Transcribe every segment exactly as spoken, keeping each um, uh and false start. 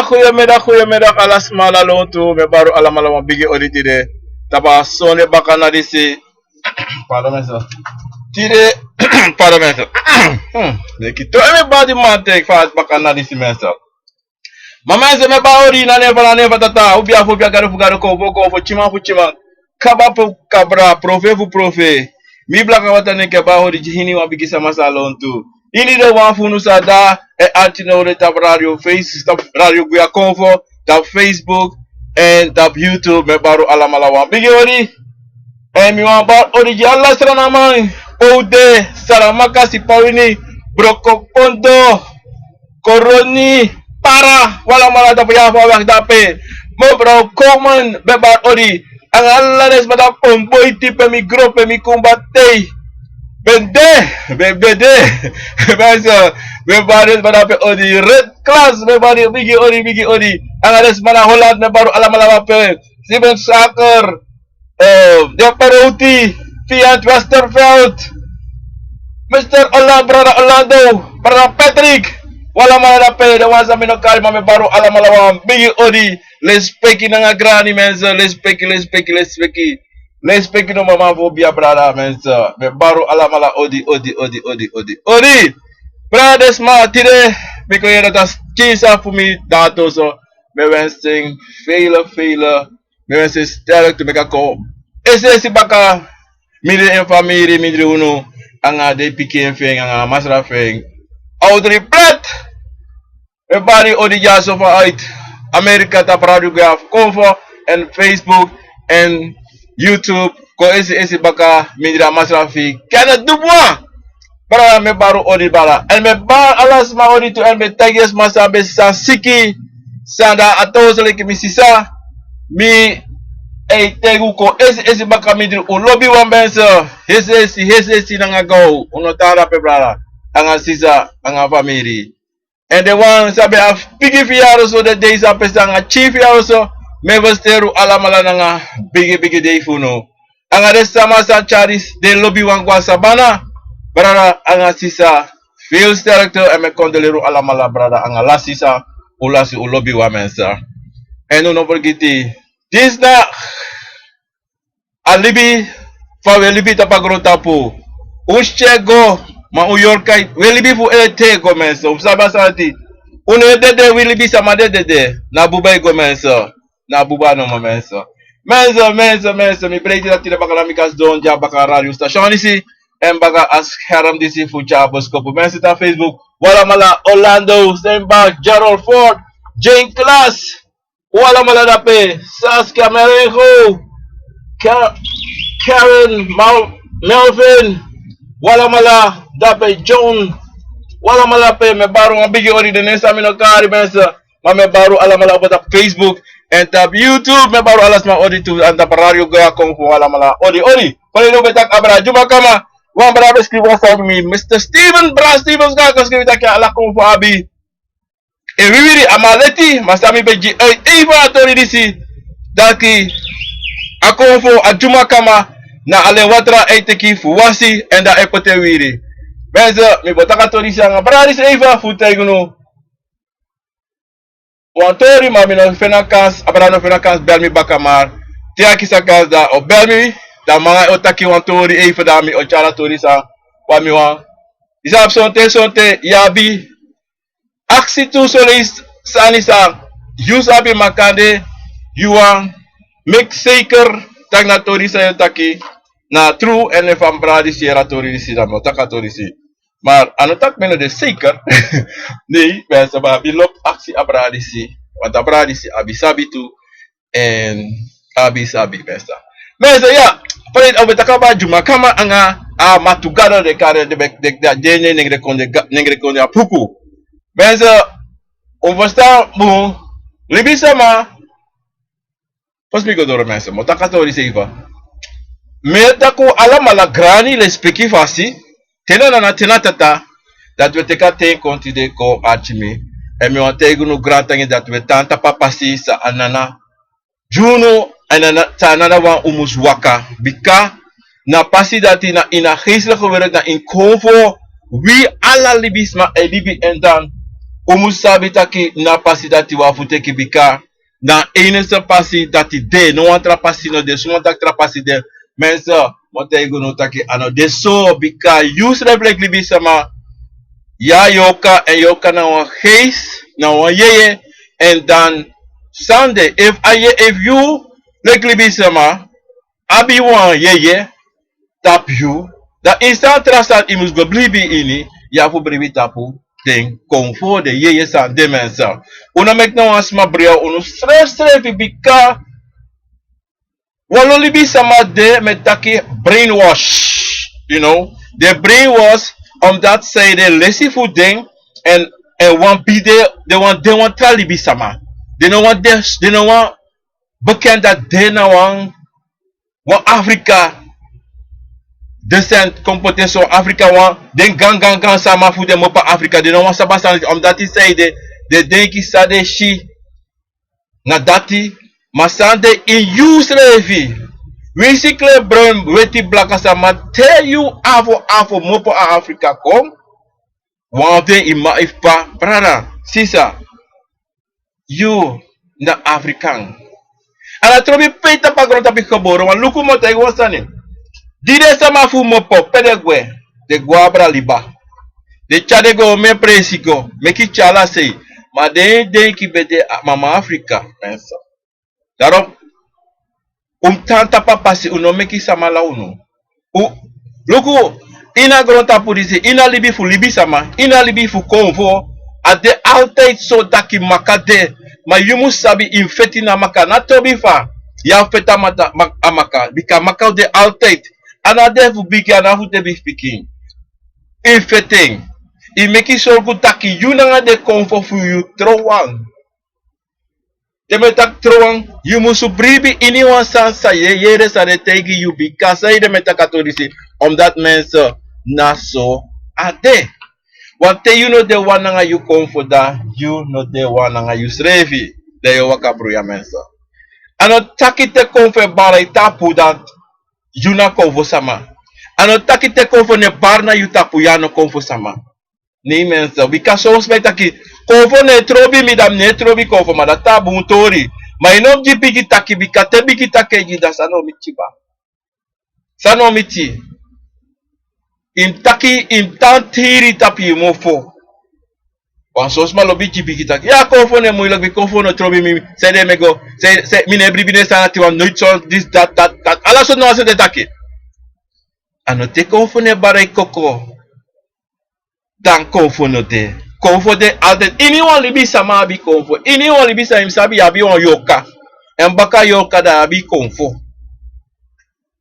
Goedemiddag, goedemiddag, ala sma, ala lontu. Mi e bari un alamala wan bigi odi tide. Tapu a sonde baka na disi. Pardon, mensen. Tide, pardon, mensen. Hmm, neki to emi badi man teki fa baka na disi, mensen. Ma mensen, mi e bari odi na nen fu, na nen fu Tata, obiafu, obia, gado fu gado, konfo fu konfo, tyiman fu tyiman, kabra fu kabra, profeti fu profeti. Mi Blaka Wata nen e bari odi gi iniwan bigi sama san lontu. Iniwan fu unu san de e arki now de tapu Radio Face, tapu Radio Guya Konfo, tapu Facebook, èn tapu YouTube, mi e bari un alamala wan bigi odi. Èn mi wani bari odi gi ala Sranan man, pe un de, Saramaka, Sipawini, Brokopondo, Koroni, Para, un alamala tapu ya fa weki dape. Mevrouw Komen, mi e bari odi. Anga ala den sma dape, Pomboiti, pe mi grow, pe mi kumba tei. Ben de, ben, ben de. Mensen, mi e bari den sma dape odi. Red Class, mi e bari bigi odi, bigi odi. Anga den sma na Holland, mi e bari un alamala dape. Steven Saker, eh, Jeppe Roti, Fiat Westerveld, mister Orlando, brada Orlando, brada Patrick, un alamala dape, den wan san mi no kari, ma mi e bari un alamala wan bigi odi. Lespeki nanga grani, mensen, lespeki, lespeki, lespeki. Lespeki no mama fu obia, brada, mensen. Mi e bari un alamala odi, odi, odi, odi, odi, odi. Brada, den sma, tide mi kon yere dati a skin san fu mi dati so. Mi e wensi en vele, vele. Mi e wensi en sterkte, meki a kon esi esi baka mindri en famiri, mindri unu, anga den pikin fu en, anga masra fu en. Audrey Plet, mi e bari odi dyaso vanuit Amerika tapu Radio Guya Konfo èn Facebook èn YouTube. Kon esi esi baka mindri a masra fu en, Kenneth Dubois. Brada, mi e bari un odi, brada. Èn mi e bari ala sma odi tu, èn mi e taigi den sma san ben siki, san de a toso leki mi sisa. Mi e taigi un kon esi esi baka mindri un lobiwan, mensen. Esi esi, esi esi nanga gaw. Un no tan dape, brada. Anga sisa, anga famiri. Èn den wan san ben abi bigi fiyari so, den dei san pasa anga tyin fiyari so, mi e felisiteri un alamala nanga bigi bigi dei fu unu. Anga den sama san tyari den lobiwan go na sabana, brada anga sisa, veel sterkte, èn mi e kondoleri un alamala, brada anga lasi san un lasi un lobiwan, mensen. Èn un no fergiti, disi na a libi fa wi e libi tapu a grontapu. Un skin e go, ma un yorka e, wi e libi fu ete e go, mensen. Un sabi a sani dati. Un no e dede, wi libisama no e dede. Na buba e go, mensen. Na buba nomo, mensen. Mensen, mensen, mensen, mi breiti dati tide baka na mi kan sidon dya baka a radio station disi, èn baka a scherm disi fu tyari boskopu. Mensen tapu Facebook, un alamala, Orlando, Steinbach, Gerald Ford, Jane Class, un alamala dape, Saskia Merengo, Ka-, Karen, Mal-, Melvin, un alamala dape, John, un alamala dape. Mi e bari un bigi odi, den nen san mi no kari, mensen. Ma mi e bari un alamala opo tapu Facebook èn tapu YouTube. Mi e bari un ala sma odi tu, èn tapu Radio Guya Konfo un alamala odi, odi. Kon den no ben taki abra Dyumakama. Wan brada ben skrifi wan sani gi mi, mister Steven, brada Steven, saka skrifi taki ala Konfo abi e wiwiri. A man leti, ma san mi ben gi, eh, even a tori disi, taki a Konfo, a Dyumakama, na alen watra a e teki fu wasi, èn dan a e poti en wiwiri. Mensen, mi bo taki a tori disi anga brada disi even fu taigi unu wan tori, ma mi no feni a kans, a brada no feni a kans bel mi baka, ma te a kisi a kans dan a o bel mi, dan mi nanga en o taki wan tori even, dan mi o tyari a tori san wan mi wan. Yu sabi, sonten, sonten yu abi aksi tu son leisi sani san yu sabi, ma kande yu wani meki seker taki na tori san yu e taki na tru, èn efu a brada disi yere a tori disi, dan mi o taki a tori disi. Ma a no taki mi no de seker. Nei, mensen, ma mi lobi aksi a brada disi, want a brada disi abi sabi tu, èn abi sabi, mensen. Mensen, ya, fa den o ben taki abra Dyumakama anga a Matugado, den kari den, den, den, den, den nengre kondre, nengre kondre a puku. Mensen, un ferstan bun, libisama. Fosi mi go doro, mensen, mi o taki a tori disi even. Mi e taki un alamala grani, lespeki, fasi, te na nana, te na tata, dati wi e teki a ten kon tide kon arki mi. Èn mi wani taigi unu grantangi dati wi e tan tapu a pasi san a nana gi unu, èn a na-, san a nana wani un mus waka. Bika na pasi dati na ini a geestelijke wereld, na ini Konfo, wi ala libisma e libi, èn dan Un mus sabi taki na a pasi dati wi abi fu teki, bika na a enigste pasi dati de, no wan tra pasi no de. Suma taki tra pasi de? Mensen, mi o taigi unu taki a no de so, bika yusrefi leki libisama, ya yorka, èn yorka na wan geest, na wan yeye. Èn dan san de, efu a yeye, efu yu leki libisama abi wan yeye tapu yu, dan ini san tra sani yu mus go bribi ini, yu abi fu bribi tapu den konfo, den yeye sani de, mensen. Un no meki no wan sma bribi unu srefsrefi, bika wan lo libisama de, mi e taki, brainwash, you know, den brainwash, omdat san ede, lesi fu den, èn, èn wan bide, den wani de wan tra libisama. Den no wani de, den no wani bekend dati den na wan, wan Afrika descent, kon poti en so, Afrika wan, den gangangan sama fu den mopo Afrika, den no wani sabi a sani, omdat san ede, den denki san den si na dati. Ma san de, ini yusrefi, winsi kleri, brown, weti, blaka sama, te yu afo afo mopo a Afrika kon, wan fu den, yu mma, yu p'pa, brada, sisa, yu na Afrikan. A no trobi pe yu tapu a grontapu yu gebore. Wan luku, mi o taigi wan sani. Di den sama fu mopo, pe den gwe? Den gwe abra liba. Den tyari den go, mi e presi go, meki tyari a sei. Ma den e denki ben de a mama Afrika, mensen. Daarom, un tan tapu a pasi, un no meki sama law unu. Un, luku, ini a grontapu disi, ini a libi fu libisama, ini a libi fu konfo, a de altijd so taki maka de. Ma yu mus sabi, yu feti na maka, na trobi fa yu abi feti a mata-, ma-, a maka, bika maka o de altijd. A no de fu bigi, a no de fu pikin. Yu feti en. Yu meki sorgu taki yu nanga den konfo fu yu trowan. Te mi e taki trowan, yu musu bribi ini wan sani san yu e yere, san den e taigi yu, bika san ede mi e taki a tori disi, omdat, mensen, na so a de. Want te yu no de wan nanga yu konfo, dan yu no de wan nanga yusrefi. Dan yu e waka bruya, mensen. A no taki te konfo e bari yu tapu, dan yu na konfo sama. A no taki te konfo no e bari na yu tapu, yu a no konfo sama. Nee, mensen, bika son sma e taki, konfo no e trobi mi, dan mi no e trobi konfo, ma dati a bun tori. Ma yu no mus gi bigi taki, bika te bigi taki e gi, dan san no miti kaba. San no miti. Yu mus taki, yu mus tan tiri tapu yu mofo. Want son sma lobi gi bigi taki. Ya, konfo no e moeilijk, bika konfo no trobi mi, san ede mi e go, san, san, mi no e bribi, no e sani ati wan, nooit zo, dit, dat, dat, dat. Ala sortu na wan sani den e taki. A no te konfo no e bari yu koko, dan konfo no de. Konfo de altijd. Iniwan libisama abi konfo. Iniwan libisama, yu mus sabi yu abi wan yorka. Èn baka yorka dan yu abi konfo.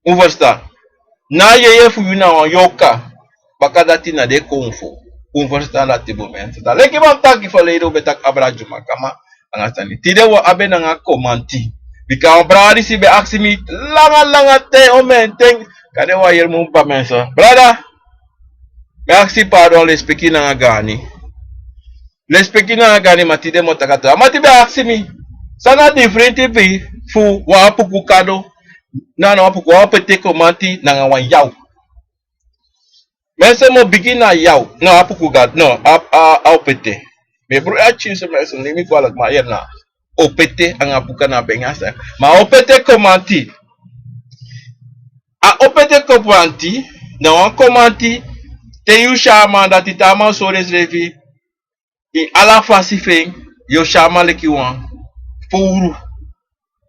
Un ferstan? Na a yeye fu yu na wan yorka. Baka dati na den konfo. Un ferstan dati bun, mensen. Dan leki fa mi taki verleden, un ben taki abra Dyumakama anga sani. Tide wi o abi en nanga Komanti. Bika wan brada disi ben aksi mi langa langa ten, omen ten. Kande wan yere mun kaba, mensen. Brada, mi e aksi pardon, lespeki nanga gaani. Lespeki nanga gaani, ma tide mi o taki a tori. A mati ben aksi mi, san na a difrenti fu wan apuku kado, na, na wan apuku, wan opete Komanti nanga wan yaw. Mensen, mi o bigin na yaw, na apuku gado, no, a, a, a opete. Mi e bruya tyin so, mensen, no mi kwalijk, ma yere na opete anga apuku na a ben a sani. Ma a opete Komanti. A opete Komanti, na wan Komanti, te yu si a man dati, te a man sori ensrefi, ini ala fasi fu en, yu o si a man leki wan fowru.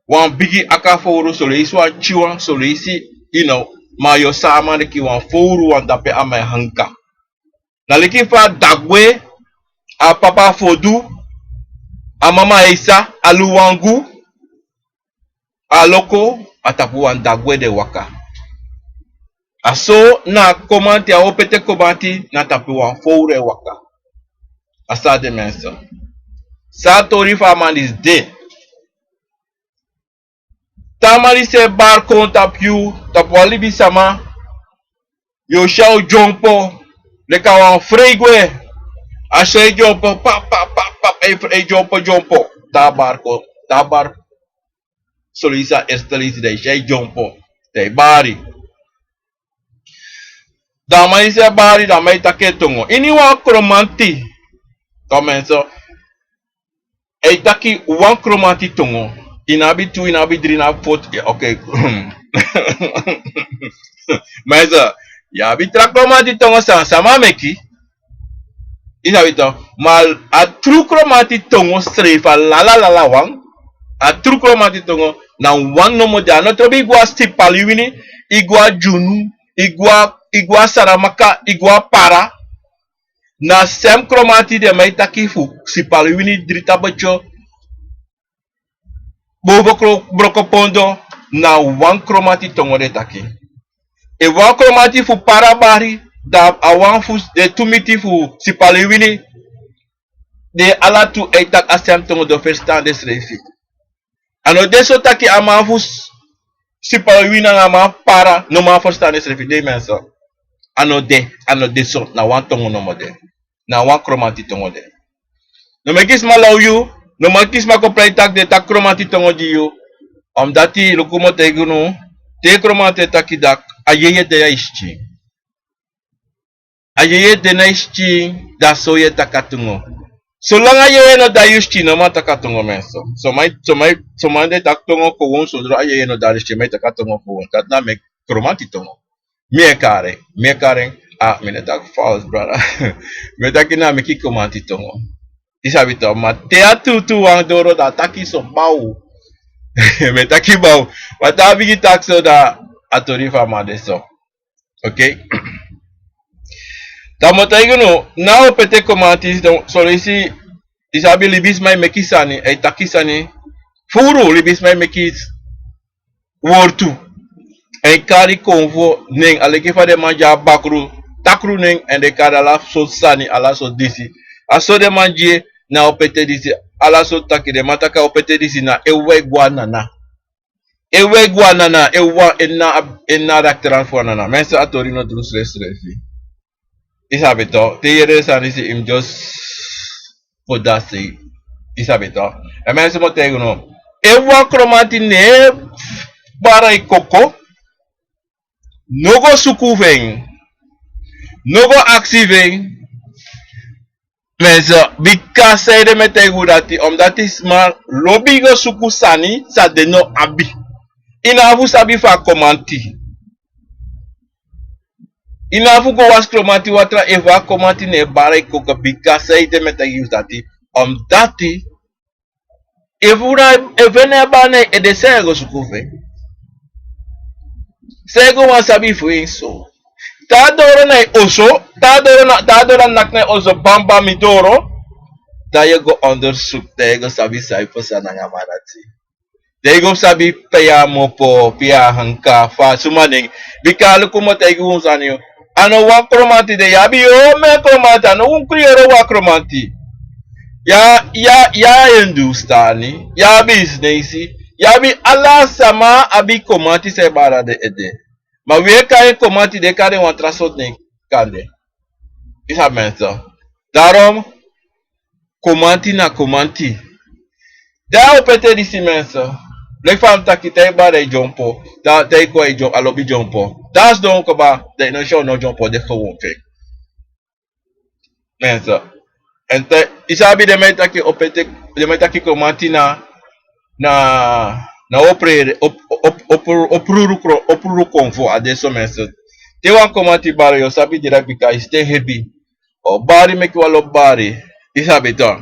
Wan bigi aka fowru, son leisi wan tyiwan, son leisi, you know, ma yu o si a man leki wan fowru, wan dape a man e hanka. Na leki fa a dagwe, a papa Fodu, a mama Eisa, a Luwangu, a loko, a tapu wan dagwe den e waka. A so na Komanti, a opete Komanti, na tapu wan fowru e waka. A so a de, mensen. San a tori fu a man disi de. Te a man disi e bari kon tapu yu, tapu wan libisama, yu o si a o dyompo, leki a wan frei gwe. A si a e dyompo, pap, pap, pap, pap, e, e dyompo, dyompo. Te a bari kon, te a bari. Son leisi a eerste leisi, dan yu si a e dyompo, dan yu bari. Dan a man disi e bari, dan a man e taki en tongo. Iniwan Komanti, Kon mensen, a e taki wan kromanti tongo. Yu no abi tu, yu no abi dri, yu no abi fo. Ya, oké. Mensen, yu abi tra kromanti tongo san, sama meki. Yu sabi toch. Ma a tru kromanti tongo srefi, a lala lala wan. A tru kromanti tongo na wan nomo de. A no trobi yu go na Sipaliwini, yu go na Dyunu, yu go na, yu go na Saramaka, yu go na Para. Na sem kromanti den man e taki fu Sipaliwini, Dritabetyo, Bobo Kro-, Brokopondo, na wan kromanti tongo den e taki. Efu wan kromanti fu Para bari, dan a wan fu den tu miti fu Sipaliwini, den ala tu e taki a sem tongo, den ferstan densrefi. A no de so taki a man fu s-, Sipaliwini nanga a man fu Para no man ferstan densrefi, den mensen. A no de, a no de so, na wan tongo nomo de. Na wan kromanti tongo de. No meki sma law yu, no meki sma kon prei taki den taki kromanti tongo gi yu. Omdati luku mi o taigi unu, te kromanti e taki, dan a yeye de na yu skin. A yeye de na yu skin, dan so yu e taki a tongo. Solanga yeye no de na yu skin, no man taki a tongo, mensen. Son man, son man, son man de taki tongo gewoon, sondro a yeye no de na yu skin, man e taki a tongo gewoon. Dati na meki kromanti tongo. Mi e kari en, mi e kari en. Ah, mi no e taki fout, brada. Mi e taki na meki kromanti tongo. Yu sabi toch, ma te a tutu wan doro, dan a taki so baw. Mi e taki baw. Ma te a bigin taki so, dan a tori fu a man de so. Oké. Dan mi o taigi unu, na Opete kromanti, son leisi, yu sabi libisma e meki sani, a e taki sani. Furu libisma e meki wortu. A e kari konfo nen, a leki fa den man gi a bakru, takru nen, èn den kari ala sortu sani, ala sortu disi. A so den man gi en na Opete disi, ala sortu taki, den man taki a Opete disi na efu wan e go na nana. Efu wan e go na nana, efu wan e na, e na dakteran fu a nana. Mensen, a tori no dru srefsrefi. Yu sabi toch, te yu yere den sani disi, yu mus just poti dati sei. Yu sabi toch. Èn mensen, mi o taigi unu. Efu wan kromanti no e bari yu koko, no go suku fu en. No go aksi fu en. Mensen, bika sanede mi e taigi unu dati, omdati sma lobi go suku sani san den no abi. Yu no abi fu sabi fu a kromanti. Yu no abi fu go wasi kromanti watra efu a kromanti no e bari yu koko, bika sanede mi e taigi unu dati. Omdati efu na, efu en no e bari na yu ede, san yu e go suku fu en? San yu e go wani sabi fu en so? Te a doro na yu oso, te a doro na, te a doro naki na yu oso, bamba mi doro. Dan yu e go ondersuku, dan yu e go sabi san yu pasa nanga a man dati. Dan yu go sabi pe yu abi mopo, pe yu abi anka, fa suma nen. Bika luku mi o taigi unu sani. A no wan kromanti de, yu abi yu omen kromanti, a no wan kriyoro wan kromanti. Yu a, yu a, yu a Hindustani, yu abi Isneisi, yu abi ala sama abi kromanti san e bari den ede. Ma wi e kari en kromanti, den e kari en wan tra sortu nen kande. Yu sabi, mensen. Daarom, kromanti na kromanti. Dan Opete disi, mensen. Leki fa mi taki, te yu bari, yu dyompo. Dan te yu kon, yu dyom-, a lobi dyompo. Dan a sidon kaba, dan yu no si a no dyompo, den gewoon fu en. Mensen. Èn te, yu sabi, den man e taki Opete, den man e taki kromanti na, na, na oprere, op, op, op, opruru kro-, opruru konfo, a de so, mensen. Te wan kromanti bari, yu o sabi direct, bika yu stem hebi. O bari meki wan lobi bari. Yu sabi toch.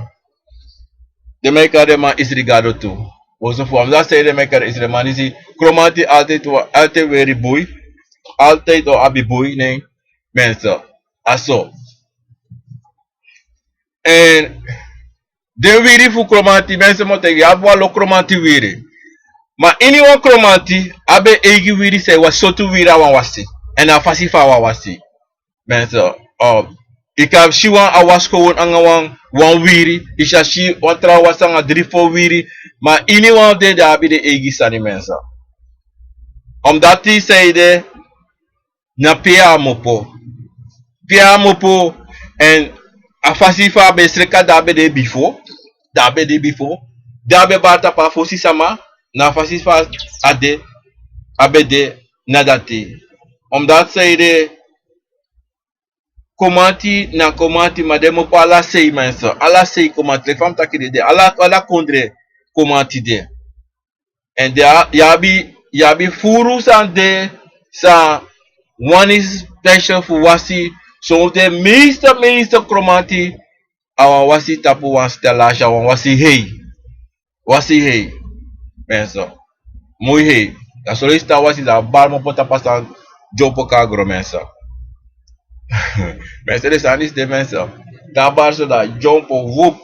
Den man e kari den man Isri gado tu. Oso fu a man dati, den man e kari Isri man disi. Kromanti altijd wa-, altijd weri bui. Altijd o abi bui, nen. Mensen. A so. Èn den wiri fu kromanti, mensen, mi o taigi yu, yu abi wan lo kromanti wiri. Ma ini wan kromanti abi en eigi wiri, san wan sortu wiri a wani wasi. Èn a fasi fa a wani wasi. Mensen, um, yu kan si wan a wasi kon wan anga wan, wan wiri, yu sa si wan tra wasi anga dri fo wiri, ma ini wan fu den, den abi den eigi sani, mensen. Omdati sanede na pe yu abi mopo. Pe yu abi mopo, èn a fasi fa a ben sreka, dan a ben de bifo, dan a ben de bifo, dan a ben bari tapu a fosi sama, na a fasi fa a de, a ben de na dati. Omdati sanede Komanti na komanti, ma den mupu ala sei, mensen. Ala sei komanti, leki fa mi taki den de. Ala, ala kondre komanti de. En den a, yu abi, yu abi furu san de, san wani special fu wasi. So den meeste, meeste komanti, a wan wasi tapu wan stellage, a wan wasi hei. Wasi hei, mensen. Moi hei. Dan so leisi te a wasi, dan a bari mupu tapu a sani dyompo kon na gron, mensen. Mensen, den sani disi de, mensen. Te a bari so, dan a dyompo, wup.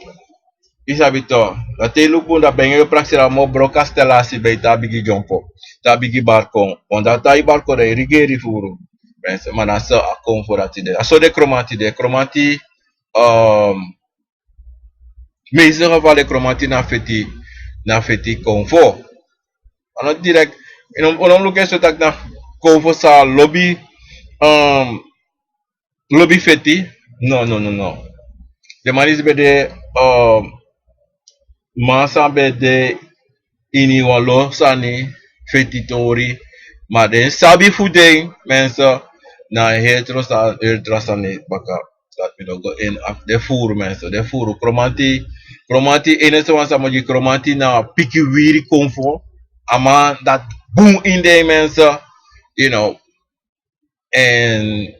Yu sabi toch. Dan te yu luku, dan ben yu e prakseri a moo broko stellage, ben yu te a bigin dyompo. Te a bigin bari kon. Want dan te yu bari kon, dan yu rigeri furu. Mensen, ma na so a konfo dati de. A so den komanti de. Komanti, ehm, meeste geval den komanti na feti, na feti konfo. A no direct, yu no, yu no mu luku en so taki na konfo san lobi, ehm, lobi feti. No, no, no, no. Den man disi ben de, ehm, man san ben de ini wan lo sani, feti tori. Ma den sabi fu den, mensen, na heri tra sa, heri tra sani baka. Dati mi no go in, a, den furu, mensen, den furu. Komanti, komanti, enigste wan san mi o gi komanti na pikin wiri konfo. A man dati bun ini den, mensen. You know. En,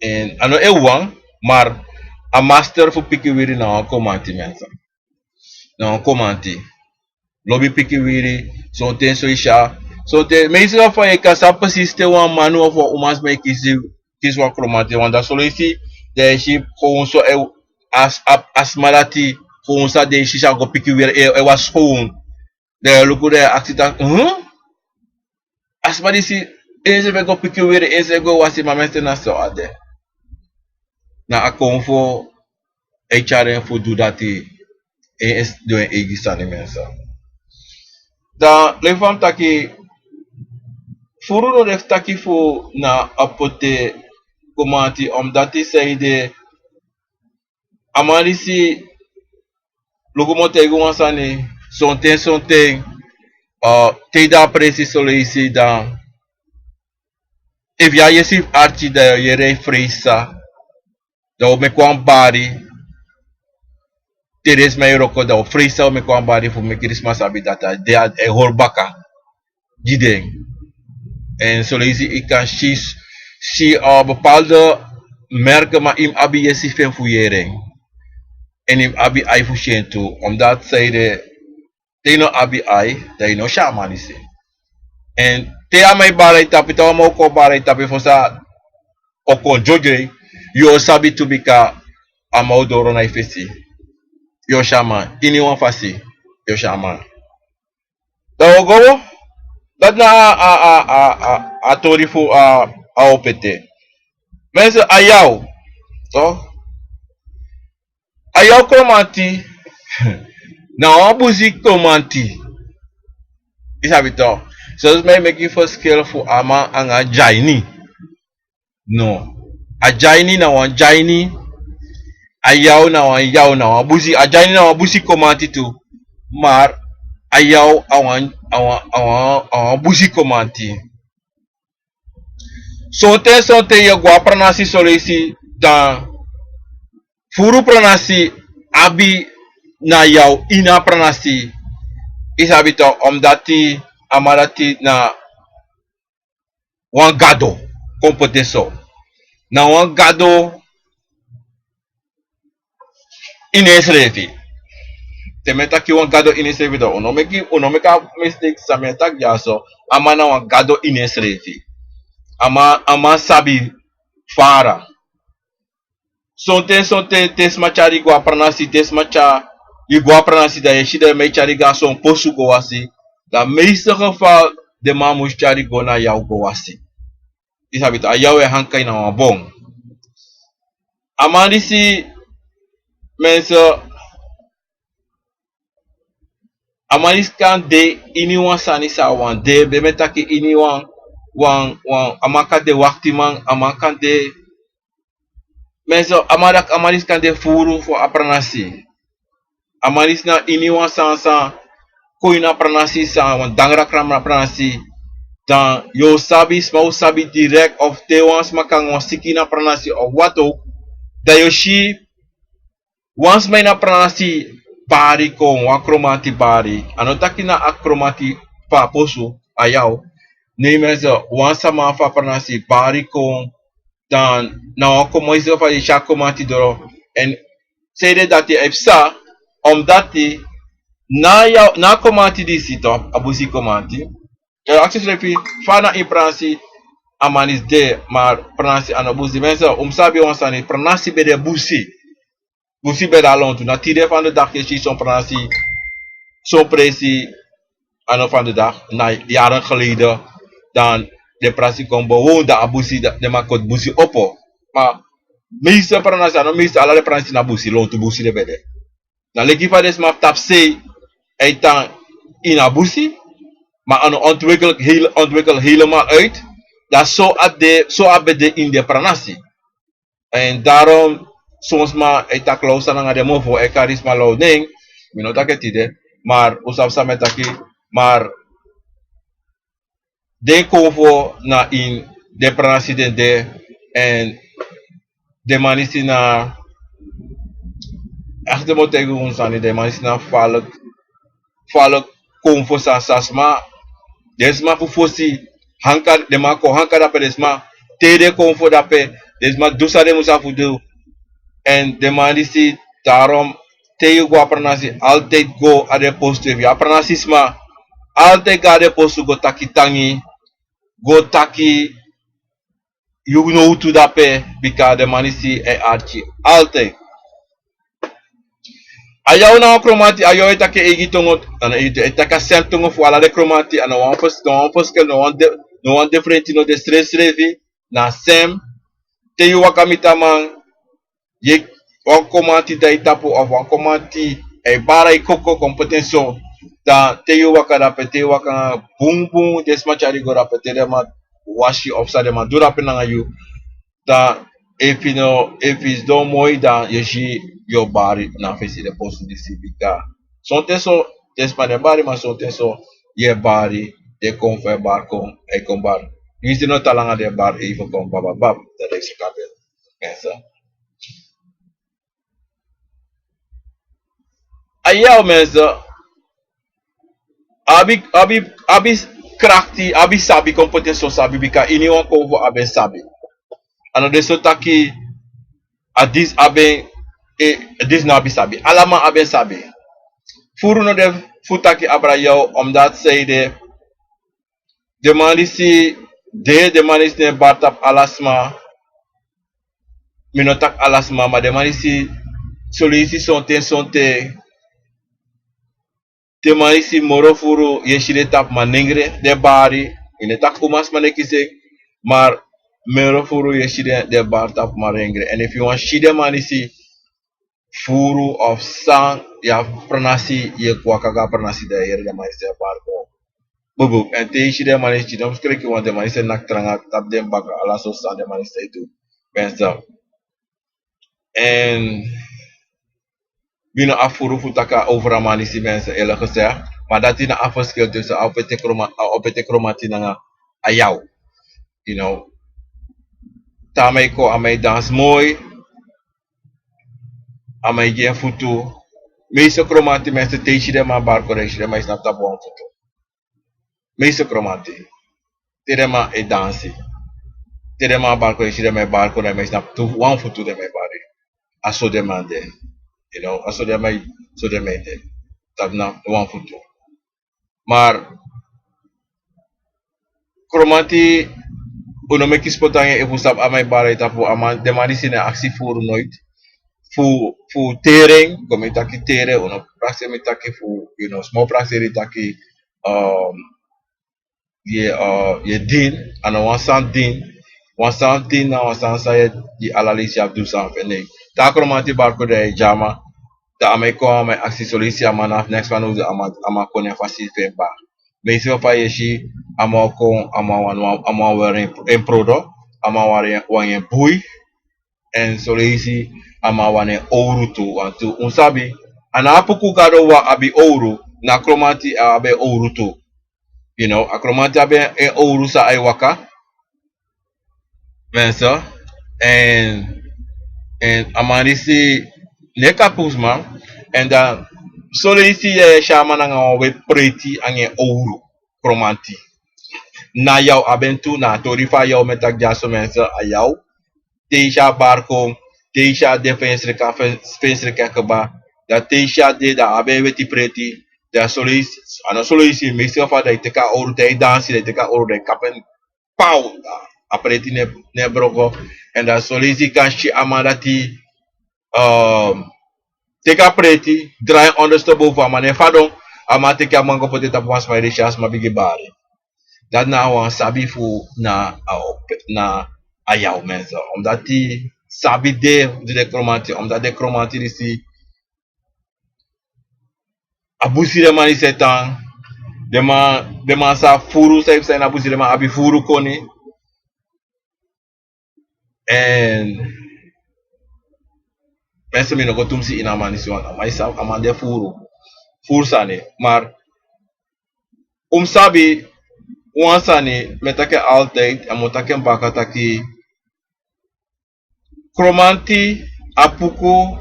en a no en wan, maar a master fu pikin wiri na wan komanti, mensen. Na wan komanti. Lobi pikin wiri, sonten so yu si a, sonten, meeste geval yu kan sabi precies te wan man of wan umasma e kisi, kisi wan komanti, want dan so leisi den e si gewoon so, e, a, a, a sma dati gewoon san den e si, san go pikin wiri, e, e wasi gewoon. Dan yu e luku, dan yu e aksi taki, hm? A sma disi, ensrefi e go pikin wiri, ensrefi e go wasi, ma mensen, na so a de. Na a konfo e tyari en fu du dati, en e du en eigi sani, mensen. Dan leki fa mi taki, furu no de fu taki fu na a pote komanti, omdat yu sabi de, a man disi, luku, mi o taigi wan sani, sonten, sonten, eh, te yu de a presi so leisi, dan efu yu e yesi fu arki, dan yu o yere fu freisa, dan wi o meki wan bari, te den sma e wroko, dan wi o freisa, wi o meki wan bari fu meki den sma sabi dati a de, a e hori baka gi den. En so leisi yu kan si, si, eh, bepaalde merken, ma yu mus abi yesi fu en fu yere en. En yu mus abi ai fu si en tu. Omdat, saide, te yu no abi ai, dan yu no si a man disi. En te a man e bari a yu tapu, te wan man o kon bari a yu tapu, fosi a o kon dyodyo yu, yu o sabi tu, bika a man o doro na yu fesi. Yu o si a man, ini wan fasi, yu o si a man. Dan wi o go, dati na a, a, a, a, a tori fu a, a opete. Mensen, a yaw, toch? A yaw komanti, na wan busi komanti. Yu sabi toch? Soms mi e meki verschil fu a man anga dyaini. No. A dyaini na wan dyaini, a yaw na wan yaw, na wan busi, a dyaini na wan busi komanti tu, maar a yaw a wan, a wan, a wan, a wan busi komanti. Sonten, sonten yu e go a pranasi so leisi, dan furu pranasi abi na yaw ini a pranasi. Yu sabi toch, omdat a man dati na wan gado, kon poti en so. Na wan gado ini ensrefi. Te mi e taki wan gado ini ensrefi, dan un no meki, un no meki a mistake san mi e taki dyaso. A man na wan gado ini ensrefi. A man, a man sabi fara. Sonten, sonten, te sma tyari yu go a pranasi, te sma tyari yu go a pranasi, dan yu e si den man e tyari yu go a son posu go wasi. Dan meeste geval den man mus tyari yu go na yaw go wasi. Yu sabi toch, a yaw e hankai na wan bon. A man disi, mensen, a man disi kan de ini wan sani san a wani de, ben mi e taki ini wan, wan, wan, a man kan de waktiman, a man kan de, mensen, a man dati, a man disi kan de furu fu a pranasi. A man disi na ini wan sani san kon ini a pranasi, san wan dangrakram na pranasi. Dan yu o sabi, sma o sabi direct of te wan sma kan wan siki na pranasi of wat ook. Dan yu o si wan sma ini a pranasi bari kon, wan kromanti bari. A no taki na a kromanti fu a posu, a yaw. Nee, mensen, wan sama fu a pranasi bari kon, dan na wan kromanti, fa yu e si a kromanti doro. Èn sanede dati e psa, omdat na a yaw, na a kromanti disi, toch, a busi kromanti. Yu o aksi yusrefi fa na ini pranasi a man disi de, maar pranasi a no busi. Mensen, un mu sabi wan sani, pranasi ben de busi. Busi ben de a lontu. Na tide van de dag yu e si son pranasi, son presi, a no van de dag, na jaren geleden, dan den pranasi kon bewoon, dan a busi, dan den man koti busi opo. Ma meeste pranasi, a no meeste, ala den pranasi na busi, lontu busi den ben de. Na leki fa den sma fu tapu sei e tan ini a busi, ma a no ontwikkel heel, ontwikkel helemaal uit. Dan so a de, so a ben de ini den pranasi. En daarom, son sma e taki lawsan nanga den mofo, e kari sma law nen, mi no taki en tide, maar un sabi san mi e taki, maar den konfo na ini den pranasi den de, en den man disi na, echt, den man o taigi unu sani, den man disi na falk, falk konfo san, san sma, den sma fu fosi, hanka, den man kon hanka dape, den sma, te den konfo dape, den sma du san den musu abi fu du. En den man disi, daarom, te yu go a pranasi, altijd go a den postu, efu yu a pranasi sma, altijd go a den postu go taki tangi, go taki yu nowtu dape, bika den man disi e arki altijd. A yaw na wan kromanti, a yaw e taki en eigi tongo, a no eigi tongo, e taki a sem tongo fu ala den kromanti, a no wan fes-, no wan feskel, no wan de-, no wan defrenti no de, srefsrefi na a sem. Te yu waka miti a man, yu e, wan kromanti dai tapu, of wan kromanti e bari yu koko kon poti en so. Dan te yu waka dape, te yu waka nanga bunbun, den sma tyari go dape, te den man wasi of san den man du dape nanga yu. Dan efu yu no, efu yu sidon moi, dan yu e si yu o bari na fesi den postu disi, bika sonten so den sma den bari, ma sonten so yu e bari, den konfo e bari kon, e kon bari. Winsi no tan langa den bari, even kon bababab, dan den e suku a bel. Mensen. A yaw, mensen, abi, abi, abi krakti, abi sabi kon poti en so sabi, bika ini wan konfo abi en sabi. A no de so taki a disi abi en, e, disi no abi sabi. Ala man abi en sabi. Furu no de fu taki abra yaw, omdat sanede den man disi de, den man disi no e bari tapu ala sma. Mi no taki ala sma, ma den man disi, son leisi sonten, sonten, den man disi moro furu yu e si den tapu manengre, den bari, mi no e taki umasma, no e kisi en, maar moro furu yu e si den, den bari tapu manengre. En efu yu wani si den man disi furu of san, yu abi pranasi, yu e kon waka go a pranasi, dan yu e yere den man disi e bari kon. Bubub, en te yu si den man disi, no mus kreki, want den man disi e naki tranga tapu den baka, ala sortu sani den man disi e du. Mensen. En mi no abi furu fu taki over a man disi, mensen, eerlijk gezegd. Maar dati na a verschil tussen a opete kroma-, a opete kromanti nanga a yaw. You know. Te a man e kon, a man e dans mooi. A man e gi en futu. Meeste kromanti, mensen, te yu si den man bari kon, dan yu si den man e snapu tapu wan futu. Meeste kromanti. Te den man e dansi. Te den man bari kon, yu si den man e bari kon, dan yu man e snapu tu wan futu den man e bari. A so den man de. You know, a so den man, so den man de. Tapu na wan futu. Maar kromanti, un no meki spotu nanga en efu un sabi a man e bari tapu, a man, den man disi no e aksi furu noiti. Fu, fu teri en, kon mi taki teri en, un no prakseri mi taki fu, you know, sma o prakseri taki, um, yu e, uh, yu e dini, a no wan sani dini, wan sani dini na wan sani san yu e, yu ala leisi abi du sani fu en, nee. Te a kromanti bari kon, dan yu e dyama, dan a man e kon, a man e aksi, son leisi a man no abi neks fanowdu, a man, a man kon na en fasi fu en bari. Meeste fa yu e si, a man o kon, a man wani, a man wani en, en prodo, a man wani, wani en bui, en son leisi a man wani en owru tu, want un sabi, a no abi puku gado wan abi owru, na kromanti abi en owru tu. You know, a kromanti abi en, en owru san a e waka. Mensen, en En a man disi, ne kapu sma. En dan soleisi yu e si a man nanga wan weti preti anga en owru, Kromanti. Na yaw a ben tu, na a tori fu a yaw mi e taki dyaso, mensen, a yaw. Te yu si a bari kon, te yu si a de fensreki, a fensreki e kaba. Dan te yu si a de, dan a abi en weti preti. Dan soleisi, a no soleisi, meeste geval dan yu teki a owru, te yu dansi, dan yu teki a owru, dan yu kapu en, paw, a preti no e, no e broko. En dan soleisi yu kan si a man dati, ehm, teki a preti, drai en ondersteboven, a man no e fadon, a man teki a man go poti en tapu wan sma ede, si a sma bigin bari. Dati na wan sabi fu na a op-, na a yaw, mensen. Omdat den sabi de, di den Kromanti, omdat den Kromanti disi, a busi den man disi e tan, den man, den man sa furu, san yu psa ini a busi, den man abi furu koni. En mensen, mi no go tumsi ini a man disi wan, a man disi, a man de furu, furu sani. Maar un mus sabi wan sani, mi e taki en altijd, en mi o taki en baka taki, Kromanti, Apuku,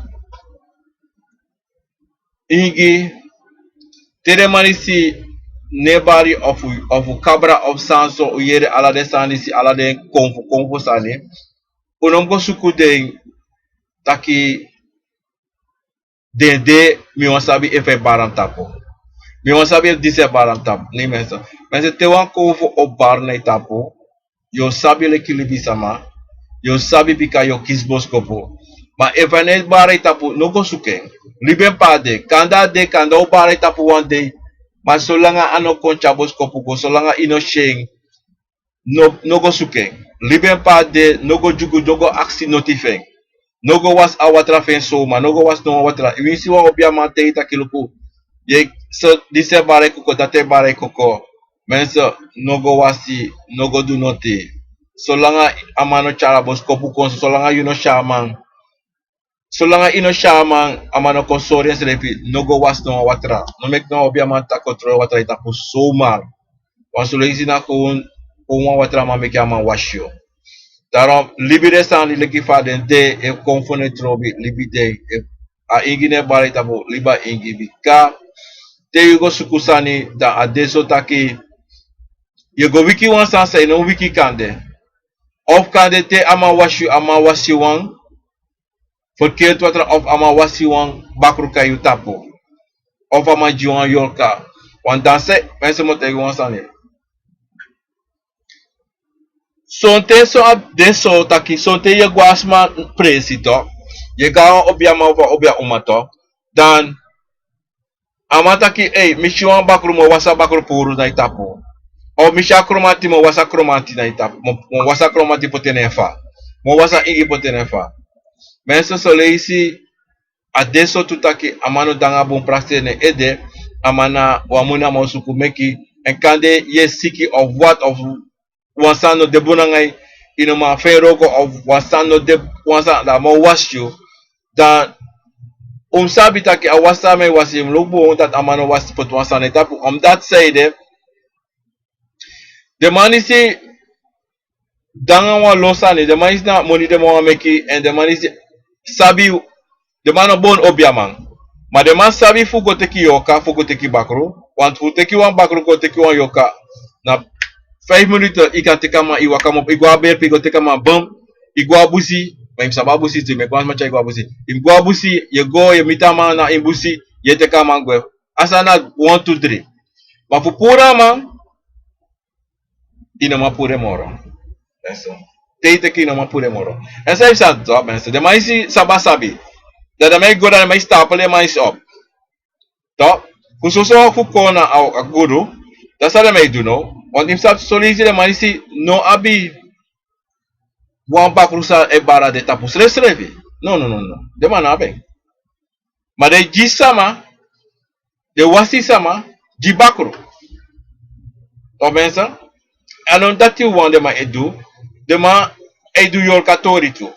Ingi, te den man disi no e bari of, of kabra of san so, un yere ala den sani disi, ala den konfu konfu sani. Un no mus go suku den taki den de, mi wani sabi efu a e bari na mi tapu. Mi wani sabi efu disi e bari na mi tapu. Nee mensen. Mensen, te wan konfu o bari na yu tapu, yu o sabi leki libisama, yu o sabi bika yu o kisi boskopu. Ma efu a no e bari na yu tapu, no go suku en. Libi en pe a de, kande a de, kande a o bari na yu tapu wan dei. Ma solanga a no kon tyari boskopu go, solanga yu no si en, no, no go suku en. Libi en pe a de, no go dyugu, no go aksi noti fu en. No go wasi a watra fu en soma, no go wasi no wan watra. Winsi wan obiaman taigi taki luku, yu e, so, disi e bari koko, dati e bari koko. Mensen, no go wasi, no go du noti. Solanga a man no tyari a boskopu kon, solanga yu no si a man, solanga yu no si a man, a man no kon sori ensrefi, no go wasi no wan watra. No meki no wan obiaman taki kontrole watra na yu tapu soma. Wan soleisi na kon, kon wan watraman meki a man wasi yu. Daarom, libi den sani leki fa den de, e kon fu no trobi, libi den, e, a ingi no e bari na yu tapu, libi a ingi bika. Te yu go suku sani, dan a de so taki yu e go wiki wan sani san yu no wiki kande. Of kande te a man wasi yu, a man wasi wan verkeerd watra, of a man wasi wan bakru kon na yu tapu. Of a man gi wan yorka. Want dan se, mensen, mi o taigi wan sani. Sonten so a de so taki, sonten yu e go a sma presi toch, yu e go a wan obiaman of wan obia uma toch, dan a man taki, ei, mi si wan bakru, mi o wasi a bakru puru na yu tapu. Of mi si a Kromanti, mi o wasi a Kromanti na yu tapu. Mi o, mi o wasi a Kromanti poti en na en fa. Mi o wasi a ingi poti en na en fa. Mensen, soleisi a de so tu taki a man no de nanga bun prakseri na en ede, a man na wan moni a man o suku meki, en kande yu e siki of wat of wan sani no de bun nanga yu, yu no man feni wroko of wan sani no de, wan sani, dan a man o wasi yu. Dan un mus sabi taki a wasi san a man e wasi, yu mus luku bun dati a man no wasi poti wan sani na yu tapu. Omdat san ede, den man disi de nanga wan lo sani, den man disi na moni den man wani meki, en den man disi sabi, den man no bun obiaman. Ma den man sabi fu go teki yorka, fu go teki bakru. Want fu teki wan bakru go teki wan yorka, na vijf minuten yu kan teki a man, yu waka kmopo, yu go a berpi, yu go teki a man, bum, yu go a busi, ma yu mus sabi a busi tu, meki wan sma tyari yu go a busi. Yu mus go a busi, yu e go, yu e miti a man na ini busi, yu e teki a man gwe. A sani na wan, tu, dri. Ma fu puru a man, yu no man puru en moro. Mensen. Te yu teki, yu no man puru en moro. En san yu sa du, mensen. Den man disi sabi a sabi. Dan den man e go, dan den man e stapel den man disi op. Toch? Fu soso fu kon na a, a gudu. Dan san den man e du no? Want yu mus sabi soleisi den man disi no abi wan bakru san e bari na den tapu srefsrefi. No, no, no, no. Den man no abi en. Ma den e gi sama, den wasi sama gi bakru. Toch mensen, a no dati wawan den man e du, den man e du yorka tori tu.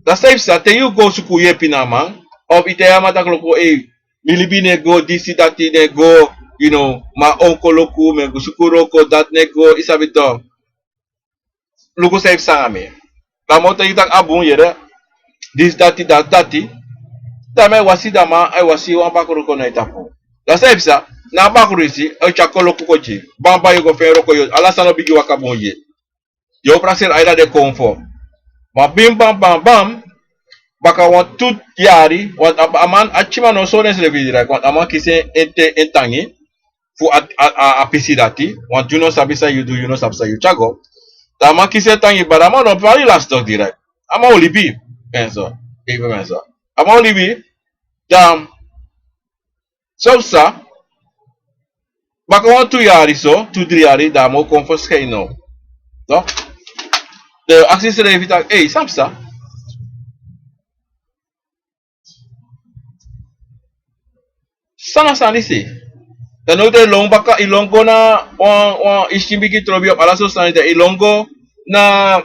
Dati san yu psa, te yu go suku yepi na a man, of yu taigi a man taki luku, ei, mi libi no e go, disi dati no e go, you know, mi a onkoluku, mi e go suku wroko, dati no e go, yu sabi toch. Luku san yu psa nanga mi. Dan mi o taigi yu taki a bun, yere. disi dati dati dati. Dan mi e wasi, dan man e wasi wan bakru kon na yu tapu. Dan san yu e psa, na a bakru disi e tyari koloku kon gi yu. Banban yu go feni wroko, yu ala sani o bigin waka bun gi yu. Yu o prakseri a yu dati de konfo. Ma bim bam bam bam. Baka wantu yari, want a, a man, a tyiman no sori ensrefi direct, want a man kisi en, en tangi fu a, a, a, a pisi dati, want yu no sabi san yu du, yu no sabi san yu tyari go. Dan a man kisi en tangi, bari a man no pari lastig direct. A man o libi, mensen, even mensen. A man o libi, dan so psa, baka wantu yari so, tu dri yari, dan a man o kon verschijnen. Toch? Dan yu o aksi yusrefi taki, ei, san psa? San na a sani disi? Dan now dan yu lon baka, yu lon go na wan, wan, yu skin bigin trobi op, ala sortu sani, dan yu lon go na,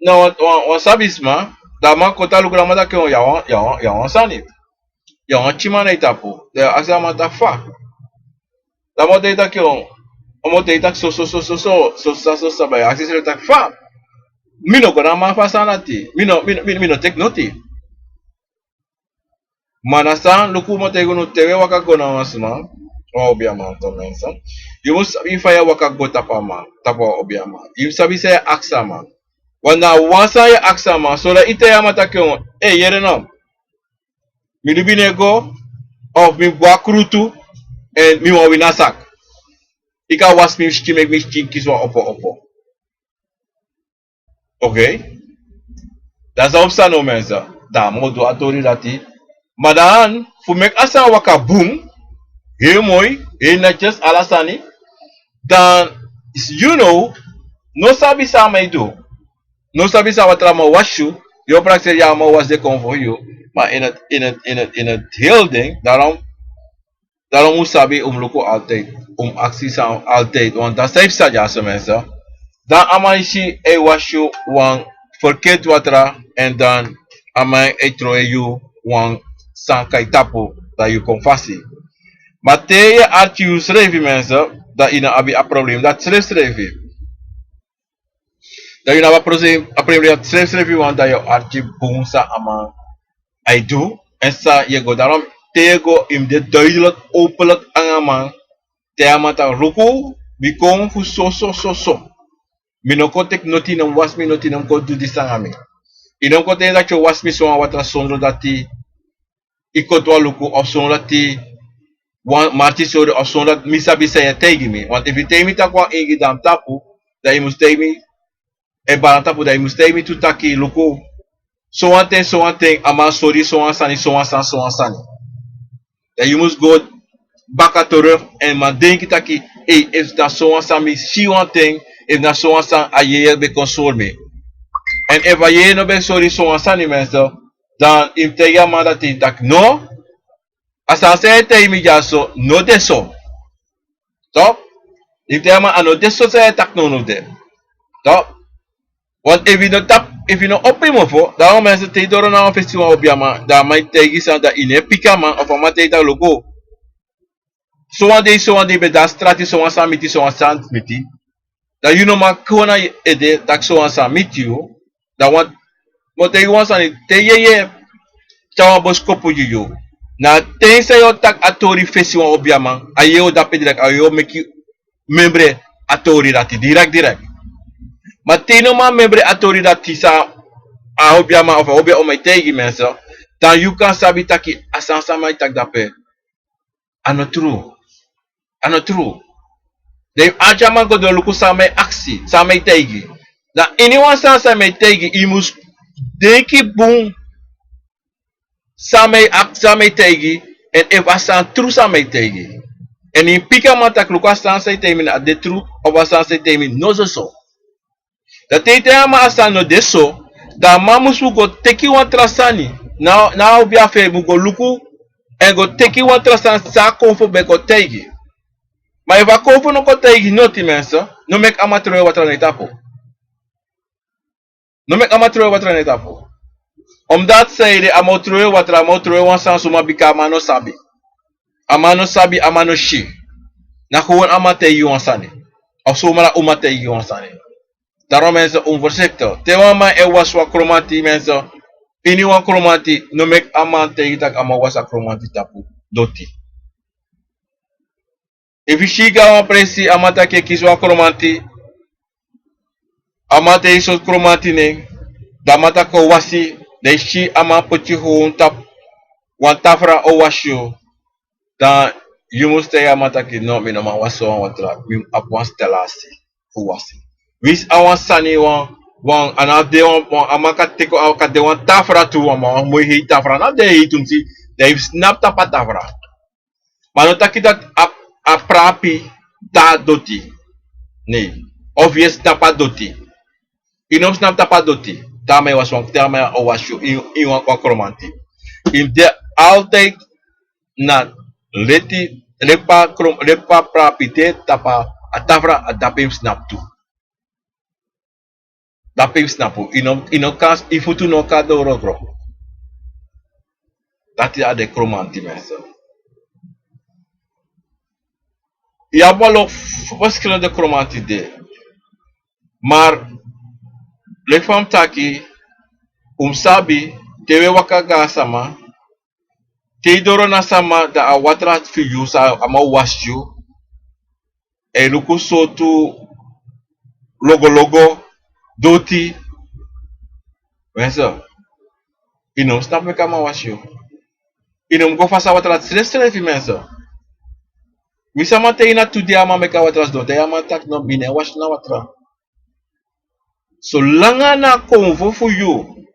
na wan, wan, wan sabisma, dan a man kon tan luku, dan a man taki, yu a wan, yu a wan, yu a wan sani. Yu a wan tyiman na yu tapu. Dan yu aksi a man taki fa. Dan a man o taigi yu taki, yu a man o taigi yu taki so, so, so, so, so, so, so, so, so, dan yu aksi yusrefi taki fa. Mi no go na a man fu a sani dati. Mi no, mi no, mi, mi no teki noti. Ma na san, luku, mi o taigi unu, te wi e waka go na wan sma, wan obiaman, to mensen, yu mus sabi fa yu e waka go tapu a man, tapu a obiaman. Yu mus sabi san yu e aksi a man. Want na wan sani yu e aksi a man, so dati yu taigi a man taki, ei, yere no. Mi libi no e go, of mi bun a krutu, èn mi wani wini a saki. Yu kan wasi mi skin, meki mi skin kisi wan opo opo. Oké. Dan san o psa now, mensen? Dan a man o du a tori dati. Ma dan fu meki a sani waka bun, heri moi, heri netjes, ala sani. Dan yu now no sabi san a man e du. No sabi san a watra man wasi yu. Yu o prakseri, ya, a man wasi de konfo fu yu. Ma in het, in het, in het, in het heel ding, daarom Daarom un sabi, un mus luku altijd, un mus aksi san altijd, want dan san yu psa dyaso, mensen, dan a man e si, e wasi yu wan verkeerd watra, èn dan a man e trowe yu wan sani kon na yu tapu, dan yu kon fasi. Ma te yu e arki yusrefi, mensen, dan yu no abi a probleem dati srefsrefi. Dan yu no abi a problem, a problem dati srefsrefi, want dan yu o arki bun san a man e du, èn san yu e go. Daarom te yu e go, yu mus de duidelijk, openlijk nanga a man. Taigi a man taki, luku, mi kon fu so, so, so, so. Mi no kon teki noti, no mus wasi mi noti, no mus kon du disi nanga mi. Yu no mus kon taigi mi taki yu o wasi mi so wan watra sondro dati yu koti wan luku, of sondro dati wan marki sori, of sondro dati mi sabi san yu e taigi mi. Want efu yu taigi mi taki wan ingi, dan mi tapu, dan yu mus taigi mi, e bari na tapu, dan yu mus taigi mi tu taki, luku, sowan ten, sowan ten, a man sori sowan sani, sowan sani, sowan sani. Dan yu mus go baka terug, èn man denki taki, ei, efu na sowan san mi si wan ten, efu na sowan san a yeye ben kon sori mi. Èn efu a yeye no ben sori sowan sani, mensen, dan yu mus taigi a man dati taki, no, a sani san yu e taigi mi dyaso no de so. Toch? Yu mus taigi a man, a no de so san yu e taki nownow de. Toch? Want efu yu no tapu, efu yu no opo yu mofo, dan wan mensen, te yu doro na wan fesi wan obiaman, dan a man e taigi yu san, dan yu no e piki a man, of a man taigi yu taki, luku, sowan dei, sowan dei ben de na strati, sowan sani miti, sowan sani miti. Dan yu no man kon na yu ede taki sowan sani miti yu. Dan wan, mi o taigi yu wan sani, te yeye tyari wan boskopu gi yu, na a ten san yu o taki a tori fesi wan obiaman, a yeye o de ape direct, a yeye o meki memre a tori dati direct, direct. Ma te yu no man memre a tori dati san a obiaman of a obiaman e taigi, mensen, dan yu kan sabi taki a sani san a man e taki dape, a no tru. A no tru. Dan yu arki a man go doro, luku, san a man e aksi, san a man e taigi. Dan iniwan sani san a man e taigi, yu mus denki bun san a man e ak-, san a man e taigi, èn efu a sani tru san a man e taigi. Èn yu mus piki a man taki, luku, a sani san yu taigi mi na a de tru, of a sani san yu taigi mi no soso. Dan te yu taigi a man a sani no de so, dan a man mus go teki wan tra sani. Na, na a obiaman mus go luku, èn go teki wan tra sani san a konfo ben kon taigi. Ma efu a konfo no kon taigi noti, mensen, no meki a man trowe watra na yu tapu. No meki a man trowe watra na yu tapu. Omdat san ede a man o trowe watra, a man o trowe wan sani suma, bika a man no sabi. A man no sabi, a man no si. Na gewoon a man taigi yu wan sani. Of zomaar a uman taigi yu wan sani. Daarom, mensen, un mus voorzichtig. Te wan man e wasi wan kromati, mensen, Ini wan kromanti, no meki a man taigi tak' a man wasi a kromanti tapu doti. Efu yu si yu go na wan presi, a man taki e kisi wan kromanti, a man taigi sortu kromanti nen, dan a man taki o wasi, dan yu si a man poti yu hownu tapu wan tafra o wasi yu, dan yu mus taigi a man taki no, mi no man wasi sowan watra, mi abi wan stelasi fu wasi. Winsi a wan sani wan, wan, a no abi de wan, wan, a man kan teki, a kan de wan tafra tu, wan, wan moi hei tafra, a no abi de hei tumsi, dan yu mus snapu tapu a tafra. Ma no taki dati a, a prapi de na doti. Nei. Of yu e snapu a doti. Yu no mus snapu tapu a doti. Te a man e wasi wan, te a man o wasi yu, ini, ini wan, wan kromanti. Yu mus de altijd na leti, leti pe a krom-, leti pe a prapi de tapu a tafra, a dape yu mus snapu tu. Dape yu mus snapu. Yu no, yu no kan, yu futu no kan doro gron. Dati a de kromanti, mensen. Yu abi wan lo verschillende kromanti de. Maar, leki fa mi taki, un mus sabi, te wi e waka go na sama, te yu doro na sama, dan a watra fu yu san a man wasi yu, e luku sortu logologo, doti. Mensen, yu no mus snapu meki a man wasi yu. Yu no mus go fasi a watra srefsrefi, mensen. Wi sama te yu na tu dei a man meki a watra sidon, te yu a man taki no, mi no e wasi na watra. Solanga na a konfo fu yu,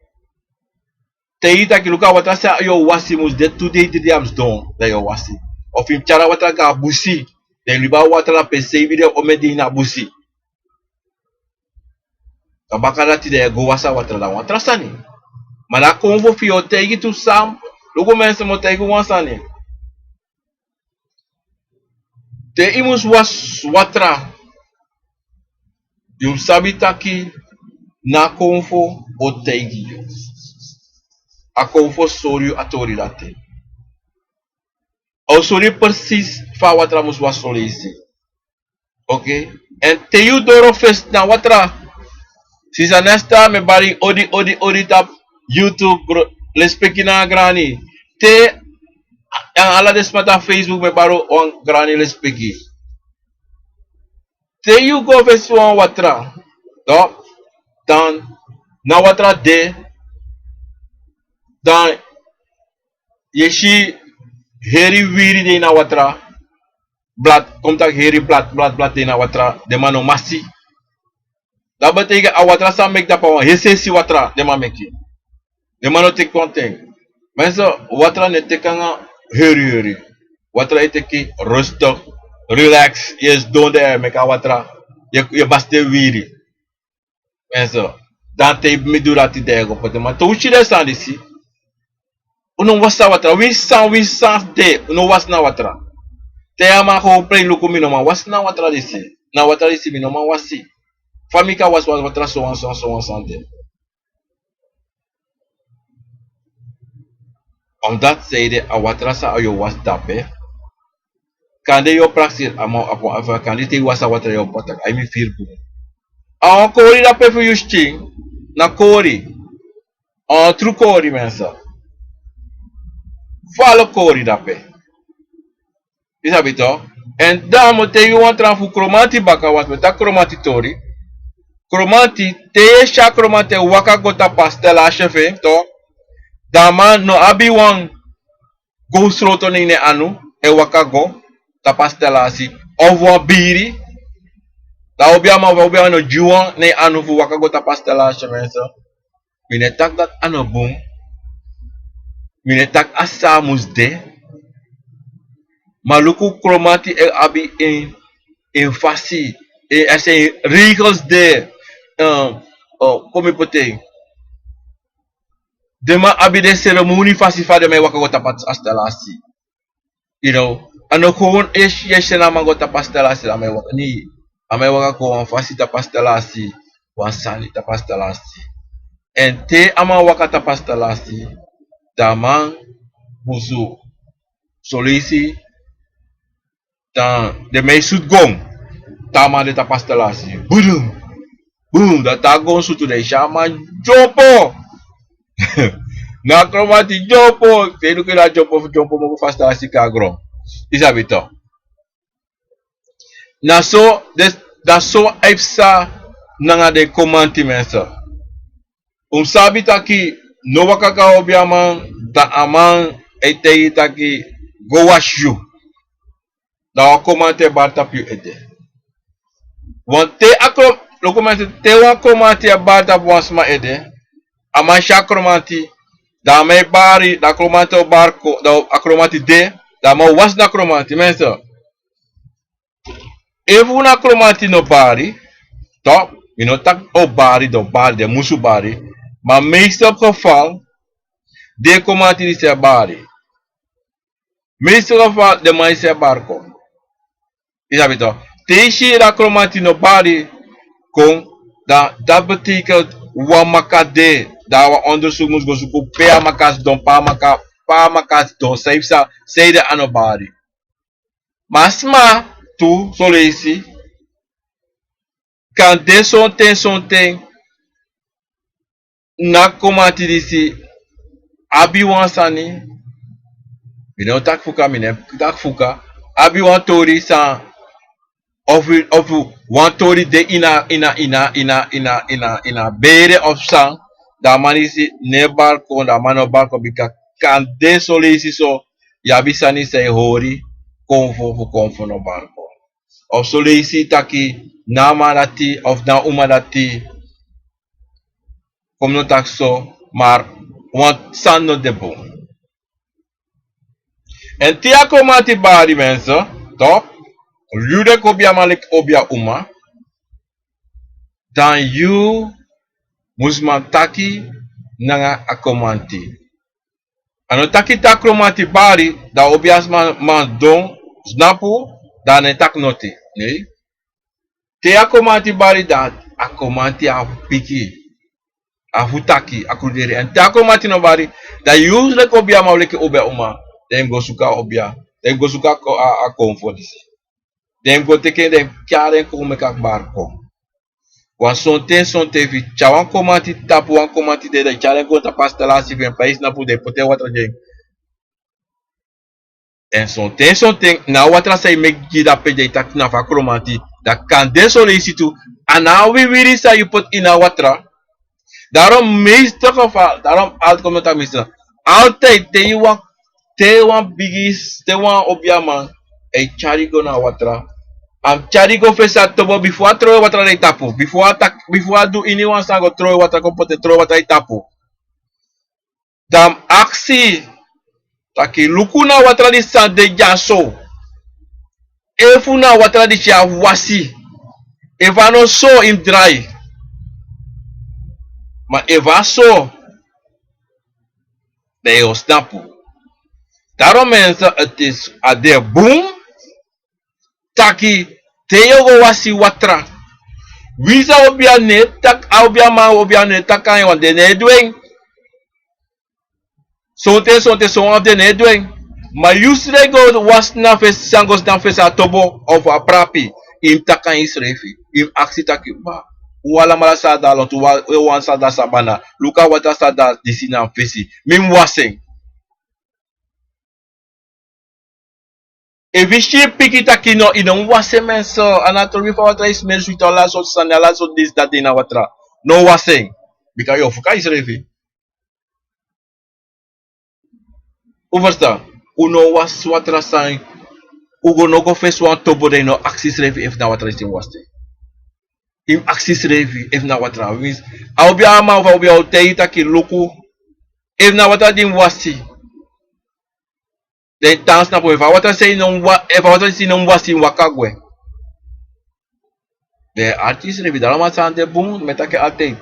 te yu taki luku a watra san yu o wasi mus de tu dei, dri dei a mus sidon, dan yu o wasi. Of yu mus tyari a watra go na busi, dan yu libi a watra na pe seibi dei, omeni dei na busi. Dan baka dati dan yu e go wasi a watra, dan wan tra sani. Ma na a konfo fu yu o taigi tu san, luku mensen, mi o taigi wan sani. Te yu mus wasi watra, yu mus sabi taki na a konfo o taigi yu. A konfo sori yu a tori dati. A o sori yu precies fa a watra mus wasi son leisi. Oké. Èn te yu doro fesi na watra, sinsi a nesta mi e bari odi, odi, odi tapu YouTube, bro, lespeki nanga grani. Te, èn ala den sma tapu Facebook, mi e bari wan grani lespeki. Te yu go fesi wan watra, dan, dan na watra de, dan yu e si heri wiri de ini a watra, blad, kon mi taki heri blad, blad, blad de ini a watra, den man no man si. Dati betekent a watra san meki, dati a wan hesihesi watra den man meki. Den man no teki wanten. Mensen, watra no e teki nanga heri heri. Watra e teki rustig, relax, yu e sidon de, meki a watra, yu e, yu e basi den wiri. Mensen, dan te yu bigin du dati, dan yu e go poti. Ma te un si den sani disi, un no wasi na watra. Winsi san, winsi san de, un no wasi na watra. Te yu a man kon prei luku, mi no man wasi na watra disi. Na watra disi mi no man wasi. Fa mi kan wasi, wasi watra, sowan, sowan, sowan san de. Omdat san ede, a watra san yu o wasi dape, kande yu o prakseri a man, a man, a man, kande te yu wasi a watra yu o taki, ai, mi firi bun. A wan kori dape fu yu skin, na kori. A wan tru kori, mensen. Fala kori dape. Yu sabi tok. Èn dan mi o taigi yu wan tra fu kromanti baka, want mi e taki kromanti tori. Kromanti, te yu e si a kromanti e waka go tapu a stelasi fu en tok, dan a man no abi wan gowsloto na ini en anu, e waka go tapu a stelasi, of wan biri. Dan a obi a man, a obi a man no gi wan na en anu fu waka go tapu a stelasi, mensen. Mi no e taki dati a no bun. Mi no e taki a so a mus de. Ma luku, kromanti e abi en, en fasi, en, a sani, regels de. Eh, eh, kon mi poti en. Den man abi den seremoni fasi fa den man e waka go tapu a stelasi. You know, a no kon wan esi, esi na a man go tapu a stelasi, a man e waka, nee. A man e waka kon wan fasi tapu a stelasi, wan sani tapu a stelasi. Èn te a man waka tapu a stelasi, dan a man musu, son leisi, dan den man e sutu gon, te a man de tapu a stelasi. Budum! Bun, dan te a gon sutu, dan yu si a man dyompo. Na a kromanti dyompo, te yu luku ini a dyompo fu dyompo moko fasi na a siki a gron. Yu sabi to. Na so, den, na so a e psa nanga den kromanti, mensen. Un sabi taki, no waka go a obiaman, dan a man e taigi taki, go wasi yu. Dan wan kromanti e bari tapu yu ede. Wan te a krom-, luku mensen, te wan kromanti e bari tapu wan sma ede, a man si a kromanti, dan a man e bari, dan a kromanti o bari kon, dan a kromanti de, dan a man o wasi na kromanti, mensen. Efu na kromanti no bari, toch, mi no taki o bari, den o bari, den musu bari, ma meeste geval, den kromanti disi e bari. Meeste geval, den man disi e bari kon. Yu sabi toch. Te yu si dati kromanti no bari kon, dan dati betekent wan maka de, dan wan onderzoek mus go suku pe a maka sidon, pe a maka, pe a maka sidon, san yu psa, san ede a no bari. Ma sma tu, son leisi, kan de sonten, sonten, na kromanti disi abi wan sani, mi no taki fuka, mi no e taki fuka, abi wan tori san, of, of wan tori de ini a, ini a, ini a bere of san, dan a man disi no e bari kon, dan a man no bari kon, bika kan de son leisi so, yu abi sani san yu hori, konfo fu konfo no bari kon. Of son leisi taki, na a man dati, of na a uma dati, kon mi no taki so, maar wan sani no de bun. En te a kromanti bari, mensen, toch, yu leki obiaman, leki obiauma, dan yu mus man taki nanga a kromanti. A no taki te a kromanti bari, dan obiasma man sidon, snapu, dan a no e taki noti. Nee. Te a kromanti bari, dan a kromanti abi fu piki, abi fu taki, a kruderi. En te a kromanti no bari, dan yu leki obiaman, leki obiauma, dan yu mus go suku a obia, dan yu mus go suku a ko-, a, a konfo disi. Dan yu mus go teki en, dan yu mus tyari en kon meki a bari kon. Wan sonten, sonten efu yu tyari wan kromanti tapu, wan kromanti de, dan yu tyari en kon tapu a stalasi fu en, pe yu snapu, dan yu poti en watra gi en. En sonten, sonten, na a watra san yu meki gi dape, dan yu taki na fu a kromanti, dan kan de son leisi tu, a no abi wiwiri san yu poti ini a watra. Daarom meeste geval, daarom altijd, kon mi taki meeste, altijd te yu wan, te wan bigi, te wan obiaman e tyari yu go na watra, a mus tyari yu go fesi a tobo, bifo a trowe watra na yu tapu, bifo a taki, bifo a du iniwan sani go trowe watra, kon poti en trowe watra na yu tapu. Dan a mus aksi taki, luku na a watra disi san de dyaso. Efu na a watra disi ya wasi. Efu a no so, yu mus drai. Ma efu a so, dan yu o snapu. Daarom mensen, het is, a de bun taki te yu o go wasi watra. Winsi a obia no e taki, a obiaman, obia no e taki nanga yu, want den no e du en. Sonten, sonten, son wan fu den no e du en. Ma yu srefi go wasi na fesi, san go sidon fesi a tobo of a prapi, yu mus taki nanga yusrefi. Yu mus aksi taki, ma, un alamala sa de lontu, wan, wan sa de sabana. Luku a watra san de disi na mi fesi. Mi mus wasi en. Efu yu si yu piki taki no, yu no mus wasi en, mensen. A no trobi fa watra e smeri switi, ala sortu sani, ala sortu disi dati de na watra. No wasi en. Bika yu o fuka yusrefi. Un ferstan? Un no wasi watra sani. Un go no go fesi wan tobo, dan yu no aksi yusrefi efu na watra disi yu mus wasi en. Yu mus aksi yusrefi efu na watra. Winsi a obiaman of a obia o taigi yu taki luku, efu na watra di yu mus wasi. Dan yu tan snapu, efu a watra disi yu no mus wa-, efu a watra disi yu no mus wasi, yu mus waka gwe. Dan yu e arki yusrefi, daarom a sani de bun, mi e taki altijd.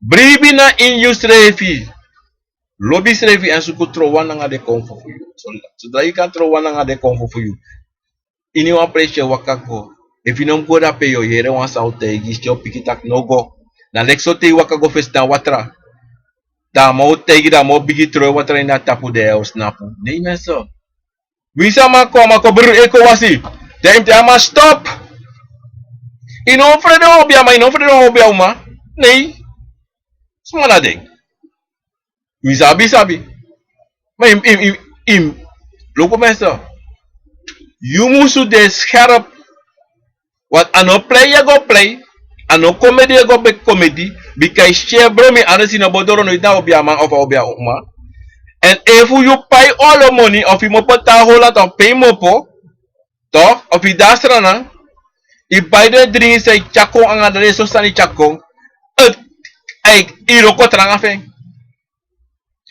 Bribi na ini yusrefi. Lobi yusrefi èn suku trouwan nanga den konfo fu yu. So, so dati yu kan trouwan nanga den konfo fu yu. Iniwan presi yu e waka go. Efu yu no mus go dape, yu o yere wan san a o taigi, yu o piki taki no go. Na leki so te yu waka go fesi na watra. Dan a man o taigi, dan a man o bigin trowe watra ini a tapu, dan yu o snapu. Nei, mensen. Winsi a man kon, a man kon brrr, e kon wasi. Dan yu mus taigi a man stop. Yu no frede wan obiaman, yu no frede wan obiauma. Nei. Suma na den. Wi sabi sabi. Ma im im im im luku mensen. Yu musu de scherp. Want a no plei yu e go plei. A no komedi yu e go beki komedi. Bika yu si e bron mi anda si no bo doro no iti na obi a man of a obi a uma. Èn efu yu pai olo moni of yu mopo tan hola tan pe yu mopo, to, of yu de a srana, yu bai den dringi san yu tyari kon anga den leso sani yu tyari kon. Yu roko tranga fu en.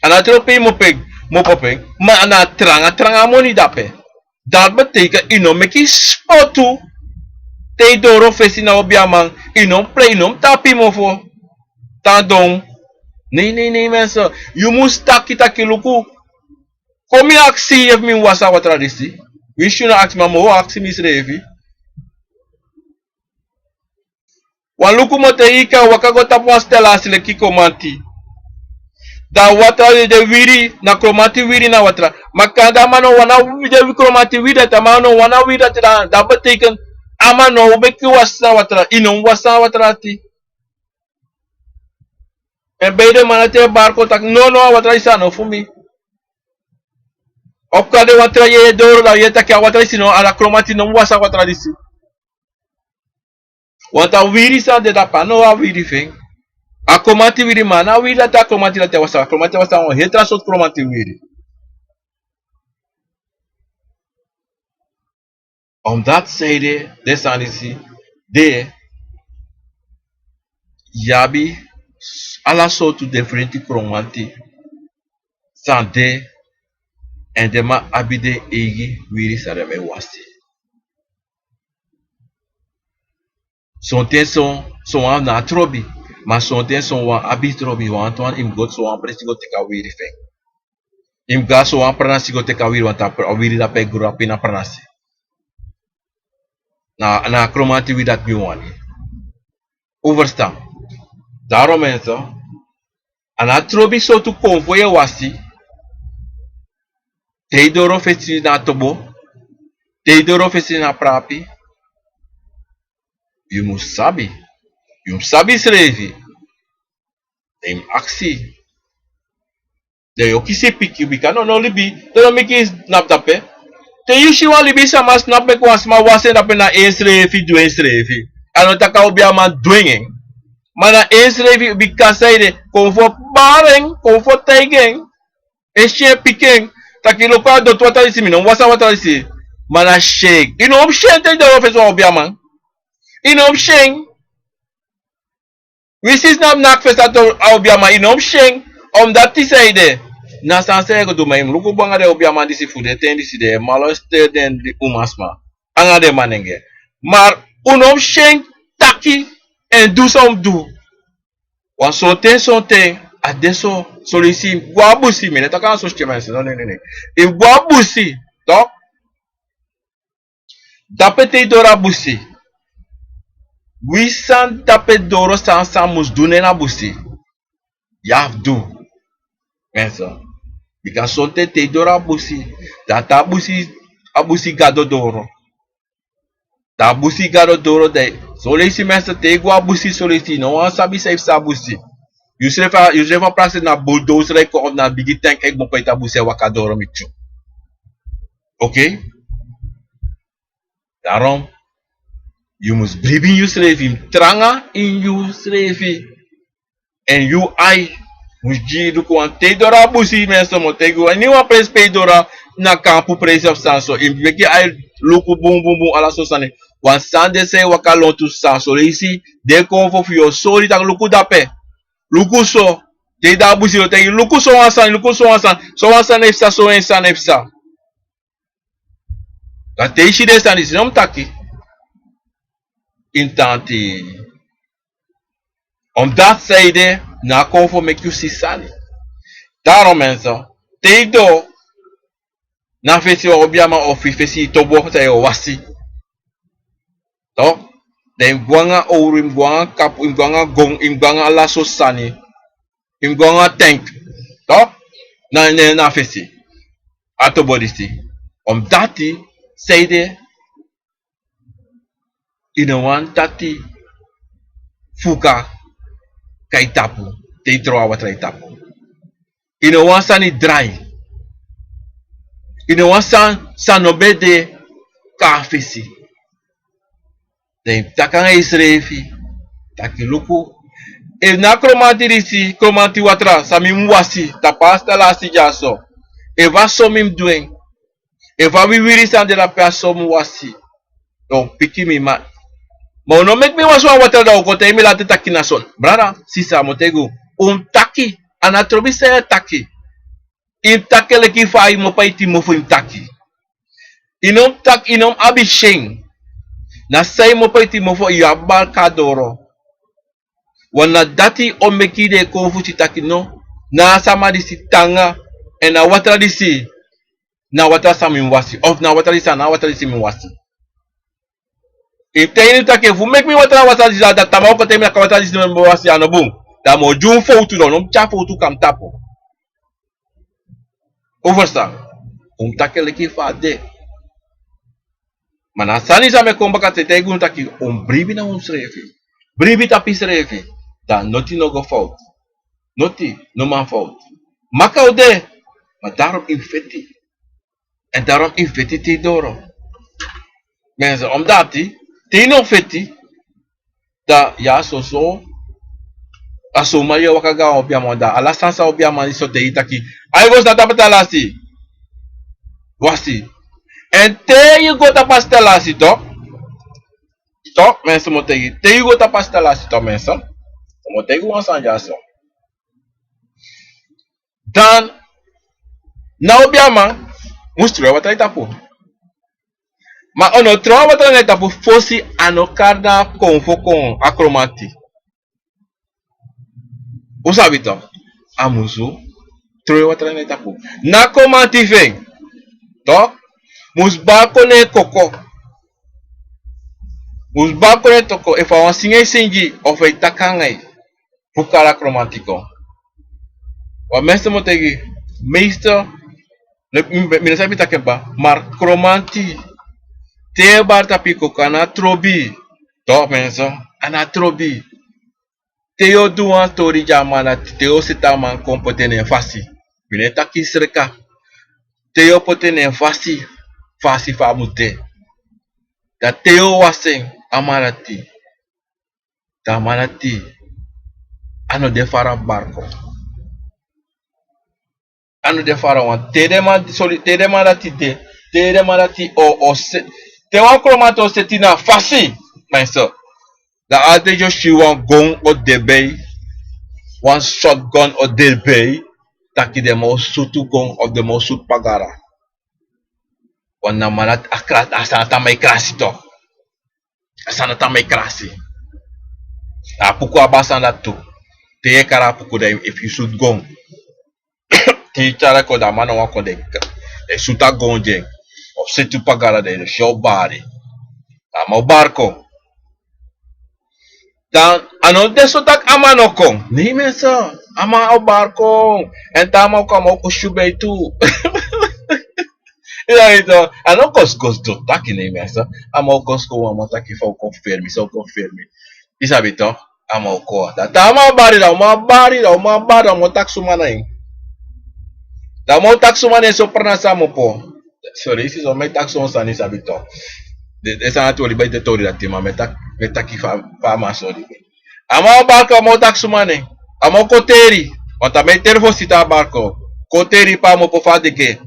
A no a tron pe yu mopo en, mopo en, ma a na tranga tranga moni dape. Dati beteiken yu no meki spotu. Te yu doro fesi na obi a man, yu no mus plei, yu no mus tapu yu mofo. Tan don. Nei nei nei mensen, yu mus taki taki luku. Kon mi aksi efu mi mus wasi a watra disi. Winsi yu no aksi ma mi o aksi misrefi. Wan luku moto e ika waka go tapu wan stela a sileki kromanti. Dan a watra dede wiri, na kromanti wiri na watra. Ma kande a man no wani a kromanti wiri dati, a man no wani a wiri dati, dan dati beteiken a man no o meki wasi na watra, yu no mus wasi na watra dati. Èn bei den man dati e bari kon taki no no, a watra disi a no fu mi. Of kande wan tra yeye doro dan yu e taki a watra disi no, a kromanti no mus wasi a watra disi. Want a wiri san de dape a no a wiri fu en. A kromanti wiri ma a no a wiri dati a kromanti dati e wasi, a kromanti e wasi wan heri tra sortu kromanti wiri. Omdat san ede, den sani disi de, yu abi ala sortu diferenti kromanti san de, èn den man abi den eigi wiri san den man e wasi. Sonten son, son wan na a trobi. Ma sonten son wan abi trobi, wan anto wan yu mus go so wan presi go teki a wiri fu en. Yu mus go na so wan pranasi go teki a wiri, want a wiri dape e gro dape ini a pranasi. Na a kromanti wiri dati mi wani. Un ferstan? Darom en so, a no a trobi sortu konfo yu e wasi. Te yu doro fesi na a tobo, te yu doro fesi na a prapi. Yu mus sabi, yu mus sabi srefi. Dan yu mus aksi. Dan yu o kisi piki bika no no libi, dan no meki yu snapu dape. Te yu si wan libisma snapu meki wan sma wasi en dape na ensrefi du ensrefi. A no taki a obi a man du en. Ma na ensrefi bika san ede, konfo bari en, konfo taigi en. E si en piki en taki luku a doti watra disi, mi no mus wasi a watra disi. Ma na si en, yu no mus si en te yu doro fesi wan obi a man. Yu no mus si en. Wi si snapu naki fesi a obi a man, yu no mus si en. Omdati san ede, na sani san yu e go du, ma yu mus luku bun anga den obi a man disi fu den ten disi den e molesteri den umasma anga den manenge. Ma un no mus si en taki èn du san un mus du. Wan sonten sonten a de so, son leisi yu mus go na busi, mi no e taki anga sosi tyari mi a yu seni no ne ne ne. Yu mus go na busi, tok. Dape te yu doro a busi, wi sani dape doro san san mus du ne na busi, yu abi fu du. Mensen, bika sonten te yu doro a busi, dan te a busi, a busi gado doro. Dan a busi gado doro dan, son leisi mensen te yu go a busi son leisi yu no wani sabi san yu psa a busi. Yu srefi a, yu srefi a prakseri na buldosra e kon of na bigi tank e kmopo ete a busi e waka doro miti yu. Okei. Darom yu mus bribi ini yusrefi, yu mus tranga ini yusrefi. Èn yu ai mus gi yu luku wan te yu doro a busi, mensen mi o taigi yu a ini wan presi pe yu doro a, na kampu presi of sani so yu mus meki yu ai luku bunbunbun ala so sani. Wan sani de san e waka lontu san son leisi den konfo fu yu o sori taki luku dape. Luku so, te yu de a busi yu o taigi luku so wan sani, luku so wan sani, so wan sani e psa, so wan sani e psa. Dan te yu si den sani disi no mus taki. Intanti. Omdati san ede, na a konfo meki yu si sani. Darom mensen, te yu doro na fesi wan obiaman of yu fesi yu tobo san yu o wasi, to, dan yu mus go nanga owru, yu mus go nanga kapu, yu mus go nanga gon, yu mus go nanga ala sortu sani. Yu mus go nanga tenk, to, na na fesi a tobo disi. Omdati san ede, yu no wani dati fuka kon na yu tapu, te yu tron a watra na yu tapu. I no wani sani drai. I no wani san san no ben de kon na fesi. Dan i taki nanga yusrefi taki luku, efu na a kromanti disi, kromanti watra san mi mus wasi tapu a stalasi dyaso, efu a so mi mus du en, efu a wiwiri sani de na pe a so mus wasi, dan un piki mi. Ma un no meki mi wasi wan watra dan un kon taigi mi lati taki na so. Brada, sisa, mi o taigi un, un mus taki. A na trobi san yu e taki. I mus taki leki fa i mopo iti mofo i mus taki. I no mus taki, i no mus abi syen. Na san i mopo iti mofo yu abi barka doro. Wan na dati o meki den e kon fu si taki no, na a sama disi tanga. Èn a watra disi, na a watra san mi mus wasi of na a watra disi a na a watra disi mi mus wasi. I mus taigi yu taki efu meki mi watra watra disi a dati taman o kon taigi mi taki a watra disi no mi mus wasi a no bun. Dan mi o gi un fowtu dan un no mus tyari fowtu kon na mi tapu. Un ferstan? Un mus taki en leki fa a de. Ma na a sani san mi e kon baka te taigi unu taki un mus bribi na unsrefi. Bribi tapu yusrefi. Dan noti no go fowtu. Noti no man fowtu. Maka o de. Ma darom yu mus feti. Èn darom yu mus feti te yu doro. Mense, omdati te yu no feti, dan ya soso a so man yu e waka go na obiaman dan ala sani san obiaman disi o taigi yu taki, a yu go sna tapu a stalasi. Wasi. Èn te yu go tapu a stalasi to, to mense mi o taigi yu te yu go tapu a stalasi to mense, mi o taigi yu wan sani dyaso. Dan na obiaman mus tron yu watra na yu tapu. Ma a no tron a watra na en tapu fosi a no kari na a konfo kon a kromanti. Un sabi to? A musu tron en watra na en tapu. Na a kromanti fu en to mus bari kon na en koko. Mus bari kon na en koko efu a wan singi e singi of a e taki nanga yu. Fu kari a kromanti kon. Wan mense mi o taigi yu, meeste, mi no sabi taki en kaba. Mari kromanti, te yu e bari tapu yu koko a na a trobi. To mense, a na a trobi. Te yu o du wan tori gi a man dati te yu o seti a man kon poti en na en fasi. Mi no e taki yu sreka. Te yu o poti en na en fasi, fasi fa a mus de. Dan te yu o wasi en a man dati, dan a man dati a no de fara bari kon. A no de fara wan te den man sori te den man dati de, te den man dati o o seti, te wan kromanti o seti na fasi. Mense, dan a de yu o si wan gon o de bei. Wan sot gon o de bei. Taki den man o sutu gon of den man o sutu pagara. Wan na man dati a krasi a sani a tan man e krasi to. A sani a tan man e krasi. A puku abi a sani dati tu. Te yu e kari a puku dan efu yu sutu gon, te yu tyari a kon dan a man na wan kon den e sutu a gon gi en. Of seti un pagara dan yu o si a o bari. A man o bari kon. Dan a no de so tak' a man no kon nei mense. A man o bari kon. Èn te a man o kon a man o kon si un bei tu. Yu sabi to? A no kon siko sidon taki nei mense. A man o kon siko wan man taki fa un kon fermi san un kon fermi. Yu sabi to? A man o kon dan te a man o bari dan un man o bari dan un man o bari dan un man o taki suma na en. Dan a man o taki suma na en so pranasi a man opo. Sori yu si so mi e taki son sani yu sabi to. Den sani a tori bai de tori dati ma mi e taki fa a man sori. A man o bari kon a man o taki suma na en. A man o kon teri. Wantu a man e teri fosi te a bari kon. Kon teri pe a man opo fa a deke,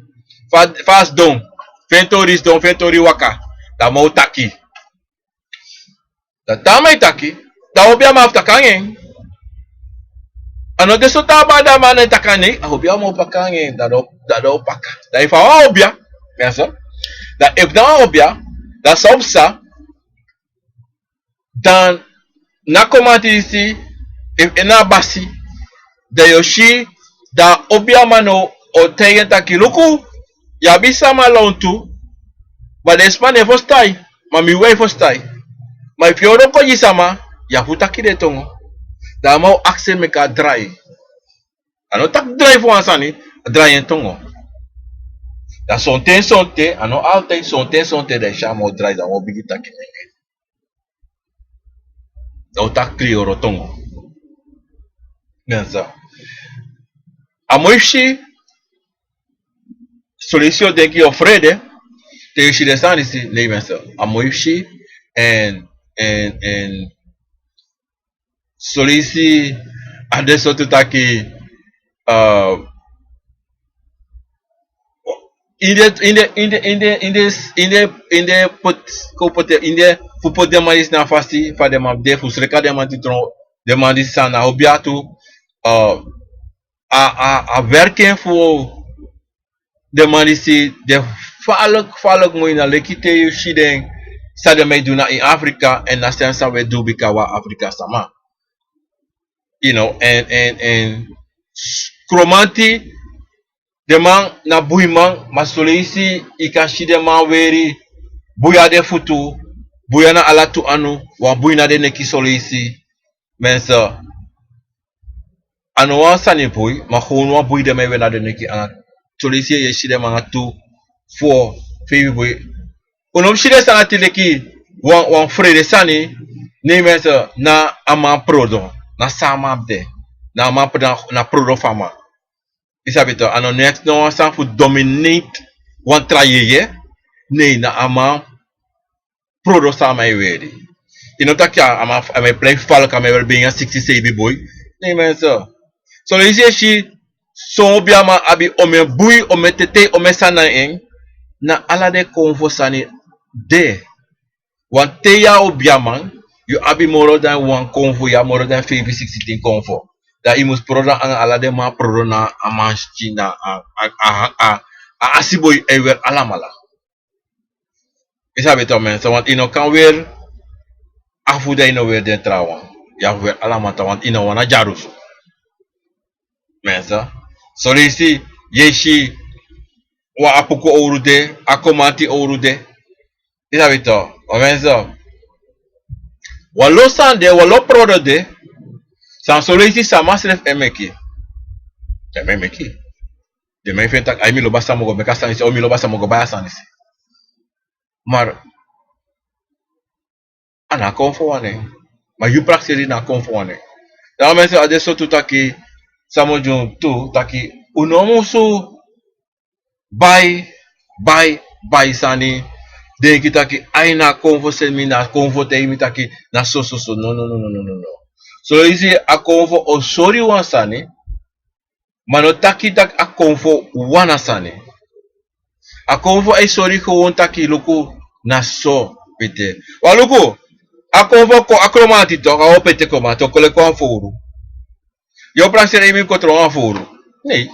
fa a sidon, fen tori sidon fen tori waka. Dan a man o taki. Dan te a man e taki, dan a obi a man fu taki nanga en. A no de so te a bari dan a man na e taki nanga en a obi a man o paka nanga en dan a o paka. Dan efu a wan obi a, mi a so, dan efu na wan obi a, dan san o psa? Dan na a komati disi, efu en na a basi, dan yu o si, dan a obi a man o taigi en taki luku, yu abi sama lontu. Ma den sma no e fostan yu. Ma mi wei fostan yu. Ma efu yu o don kon gi sama, yu abi fu taki den tongo. Dan a man o aksi en meki a drai. A no taki drai fu wan sani, a drai en tongo. Dan sonten sonten a no altide sonten sonten dan yu si a man o drai dan a man o bigin taki nanga en. Dan o taki kriyoro tongo. Mense, A moi fu si, soleisi yu o denki yu o frede, te yu si den sani disi, nei mensen. A moi fu si, en, en, en, soleisi a de sortu taki, uh, in de, in de, in de, in de, in de, in de, in de put, kon poti, in de, fu poti den man disi na fasi, fa den man de, fu sreka den man disi tron, den man disi san na obia tu, uh, a, a, a werking fu den man disi de falk, falk moi na leki te yu si den, san den man e du na in Afrika, en na sen san wi e du bika wi a Afrika sama. You know, en, en, en, Kromanti, den man na buiman, ma soleisi yu kan si den man weri bui na den futu, bui na ala tu anu, wan bui na den neki soleisi. Mensen, a no wan sani bui, ma gewoon wan bui den man e weri na den neki anga, soleisi yu e si den man anga tu, fo, feifi bui. Un no mus si den sani ati leki wan, wan frede sani, nei mensen, na a man prodo, na san a man abi de, na a man pro-, na, na prodo fu a man. Yu sabi toch, a no neks no wan sani fu dominate wan tra yeye, nei na a man prodo san a man e weri. Yu no taki a man, a man e plei falk, a man e weri ben ya siksi seibi boi. Nei mensen. Soleisi yu e si, son obiaman abi omen bui, omen tetei, omen sani na en, na ala den konfo sani de. Want te yu a obiaman, yu abi moro dan wan konfo, yu abi moro dan feifi, siksi, tin konfo. Dan yu mus prodo anga ala den man prodo na a man skin, na a, a, a, a, a, a asiboi e weri alamala. Yu sabi toch mensen, want yu no kan weri a fu dan yu no weri den trawan. Yu abi weri alamala, want yu no wani dyarusu. Mensen. Soleisi yu e si wan apuku owru de, a kromanti owru de. Yu sabi toch, wan mensen. Wan lo sani de, wan lo prodo de. San soleisi sama srefi e meki. Den man e meki. Den man e feni taki, ai, mi lobi a sani, mi o go meki a sani disi, o, mi lobi a sani, mi o go bai a sani disi. Maar a no a konfo wan nen. Ma yu prakseri na a konfo wan nen. Dan mensen, a de sortu taki, san mi o du tu, taki un no musu bai, bai, bai sani. Denki taki, ai, na a konfo seni mi, na a konfo taigi mi taki na so, so, so. No, no, no. Soleisi a konfo o sori wan sani, ma no taki taki a konfo wani a sani. A konfo e sori gewoon taki luku, na so pete. Wan luku, a konfo kon, a kromanti toch, a o pete kromanti, o kon leki wan fowru. Yu o prakseri mi kon tron wan fowru. Nei.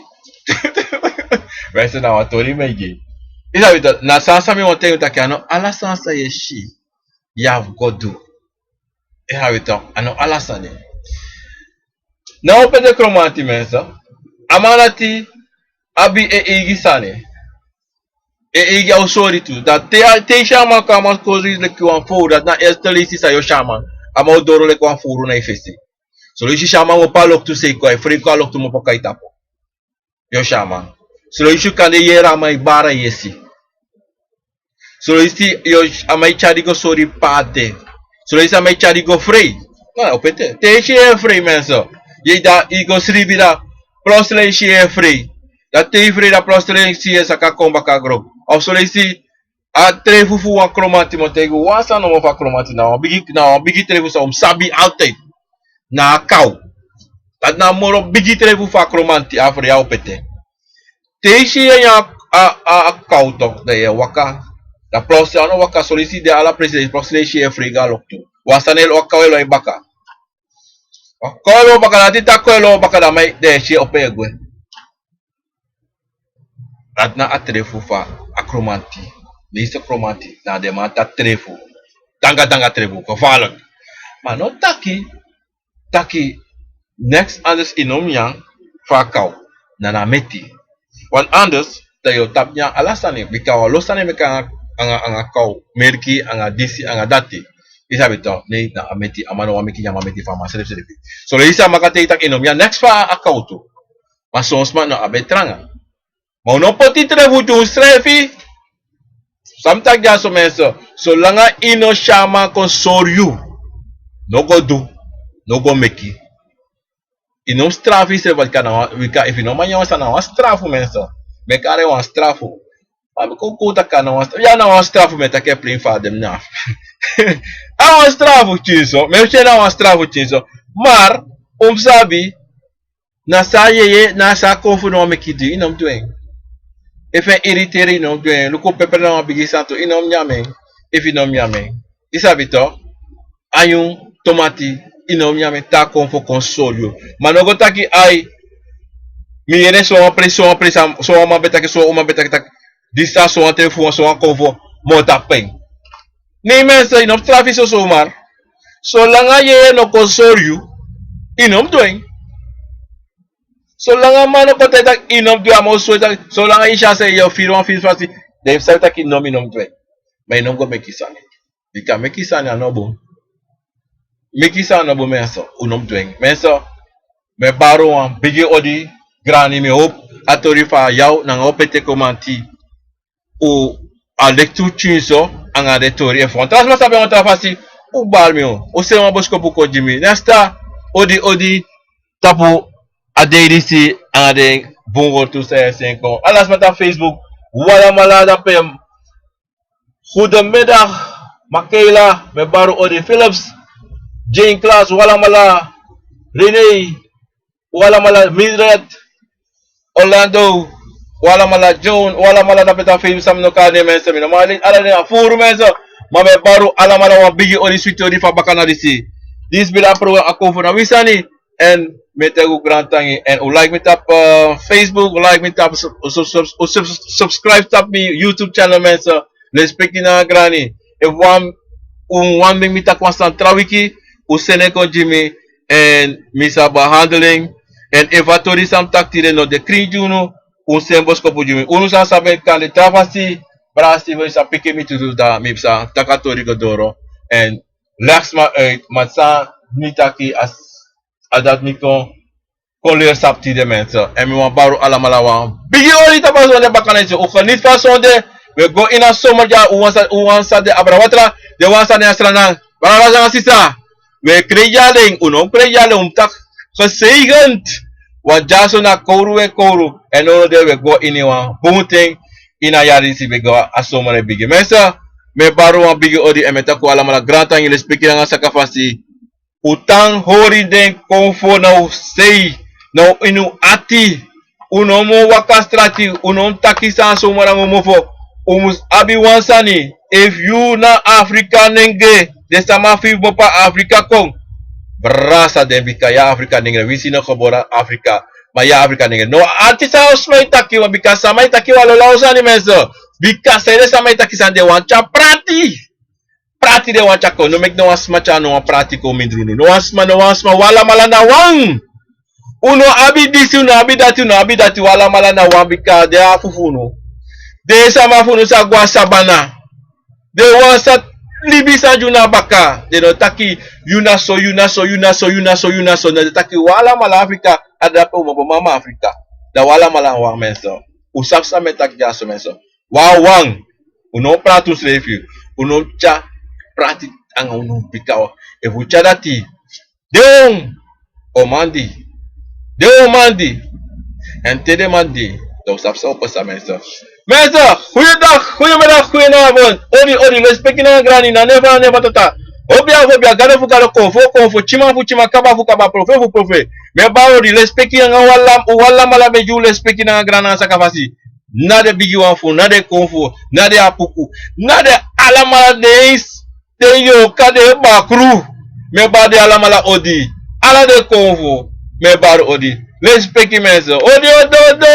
Mensen, na wan tori mi e gi. Yu sabi toch, na san san mi wani taigi un taki a no ala san san yu e si yu abi go du. Yu sabi toch, a no ala sani. Na o pete kromanti mensen. A man dati abi en eigi sani. En eigi a o sori tu. Dan te, te yu si a man kon, a man sori leki wan fowru, dati na eerste leisi san yu o si a man. A man o doro leki wan fowru na yu fesi. Soleisi yu si a man opo a loktu, sei kon, a e frei kon a loktu, mu opo kai tapu. Yu o si a man. Soleisi yu kande yere a man e bari a yesi. Soleisi yu o si a man e tyari go sori pate. Soleisi a man e tyari go frei. Na o pete. Te yu si yu e frei mensen. Yu e, dan yu go sribi, dan plotseling yu si yu e frei. Dan te yu frei, dan plotseling yu si yu e saka kon baka gron. Of soleisi a trefu fu wan kromanti, mi o taigi un wan sani nomo fu a kromanti, na wan bigi, na wan bigi trefu san un mus sabi altijd. Na a kaw. Dati na a moro bigi trefu fu a kromanti, a frei a o pete. Te yu si yu e nyan a, a, a kaw toch, dan yu e waka. Dan plotseling a no waka, soleisi de ala presi, plotseling yu si yu e frei go a loktu. Wan sani e waka, e lon yu baka. Wan kaw e lon yu baka, na te a kaw e lon yu baka, dan man, dan yu si yu opo e gwe. Dati na a trefu fu a kromanti. Meeste kromanti, na den man tan trefu. Tanga tanga trefu, gevaarlijk. Ma no taki, taki neks anders yu no mus nyan fu a kaw, na na meti. Want anders, dan yu o tapu nyan ala sani, bika wan lo sani meki anga, anga, anga kaw, melki, anga disi, anga dati. Yu sabi toch, nei, na a meti, a man no wani meki nyan a meti fu a man srefsrefi. Soleisi a man kan taigi yu taki yu no mus nyan neks fu a kaw tu. Ma son sma no abi en tranga. Ma un no poti trefu gi unsrefi. San mi taki dyaso mensen, solanga yu no si a man kon sori yu, no go du, no go meki. I no mus strafu yusrefi, want kan na wan, wi kan, efu i no man nyan wan sani, na wan strafu, mensen. Mi e kari en wan strafu. Ma mi kon kon taki a na wan strafu, ya na wan strafu, mi e taki en plein fu a den mi na. A wan strafu pikinso, mi e si en na wan strafu pikinso. Maar, un mus sabi, na san a yeye, na san a konfo no wani meki i du, i no mus du en. Efu en irriteren, i no mus du en. Luku, peper na wan bigi sani tu, i no mus nyan en. Efu i no mus nyan en. I sabi toch? Anyun, tomati, i no mus nyan en, te a konfo kon sori yu. Ma no go taki, ai, mi yere so wan presi, so wan presi, so wan man ben taki, so wan man ben taki, taki, disi a so wan ten fu wan, so wan konfo, mi o tapu en. Nee, mensen, i no mus strafu yu so zomaar. Solanga yeye no kon sori yu, i no mus du en. Solanga man no kon taki, i no mus du en, a man o sori taki, solanga i si a se yu o firi wan firi fasi, dan i mus sabi taki no, mi no mus du en. Ma i no mus go meki sani. Bika meki sani a no bun. Meki sani a no bun, mensen, un no mus du en. Mensen, mi e bari un wan bigi odi, grani, mi e howpu a tori fu a yaw nanga opo ete kon manti, un a leki tu pikinso anga den tori. Efu wan tra sma sabi en wan tra fasi, un bari mi, un seni wan boskopu kon gi mi. Nesta, odi, odi, tapu a dei disi anga den bun wortu san e seni kon. Ala sma tapu Facebook, un alamala dape. Goedemiddag, Makela, mi e bari un odi, Philips, Jane Klaas, un alamala, René, un alamala, Mildred, Orlando, un alamala, Joan, un alamala dape tapu Facebook san mi no kan nen, mensen, mi no man leki ala den a furu, mensen. Ma mi e bari un alamala wan bigi odi, switi odi fu a bakana disi. Disi bira program a konfo na wi sani. En mi e taigi un grantangi. En un like mi tapu, eh, Facebook, un like mi tapu, sub-, sub-, sub-, sub-, subscribe tapu mi YouTube channel, mensen. Lespeki nanga grani. Efu wan, un wani meki mi taki wan sani tra wiki, un seni en kon gi mi. En mi sa behandel en. En efu a tori san mi taki tide no de krin gi unu, un seni boskopu gi mi. Unu sa sabi en kan de tra fasi, brada Steven sa piki mi tutu, dan mi sa taki a tori go doro. En leg sma uit, ma san mi taki a s-, a dati mi kon, kon leri sabi tide, mensen. En mi wani bari un alamala wan bigi odi tapu a sonde bakana disi. Un geniet fu a sonde, wi e go ini a somer dya, un wan sa, un wan sa de abra watra, den wan sa de a Sranan. Brada nanga sisa, wi e krin alen, un no krin alen, un mus taki gezegend. Wan dyaso na kowru wi e kowru, en now de wi e go ini wan bun ten, ini a yari disi wi e go a somer e bigin. Mensen, mi e bari un wan bigi odi, en mi e taki un alamala grantangi, lespeki nanga sakafasi. Un tan hori den konfo na un sei, na un ini un ati. Un no mu waka strati, un no mu taki sani so moro nanga un mofo. Un mus abi wan sani, efu yu na Afrika nenge, den sama fu yu kmopo a Afrika kon. Brasa den, bika yu a Afrika nenge, wi si no gebore Afrika, ma yu a Afrika nenge. No, ati san o sma e taki wan, bika sama e taki wan lawlaw sani, mensen. Bika san den sama e taki sani, den wani tyari prati. Prati den wani tyari kon, no meki no wan sma tyari no wan prati kon mindri unu. No wan sma, no wan sma, un alamala na wan. Un no abi disi, un no abi dati, un no abi dati, un alamala na wan, bika den a fufuru. Den sama fu unu sa go a sabana. Den wan sa libi san gi unu na baka. Den no taki yu na so, yu na so, yu na so, yu na so, yu na so. Na den taki un alamala Afrika, a drape un mama Afrika. Dan un alamala na wan, mensen. Un sabi san mi e taki dyaso, mensen. Wawan, un no prati unsrefi, un no tyari prati anga unu, bika efu un tyari dati, den o mandi, den o mandi, en te den mandi, dan un sabi san o pasa, mensen. Mensen, goeiedag, goeiemiddag, goedenavond. Odi, odi, lespeki nanga grani, na nen fu na nen fu na tata. Obia fu obia, gado fu gado, konfo fu konfo, tyiman fu tyiman, kaba fu kaba, profe fu profe. Mi e bari odi, lespeki nanga un alam-, un alamala, mi e gi un lespeki nanga grani nanga sakafasi. Na den bigiwan fu unu, na den konfo, na den apuku, na den alamala, den eisi, den yorka, den bakru. Mi e bari den alamala odi. Ala den konfo, mi e bari odi. Lespeki, mensen. Odi, odi, odi.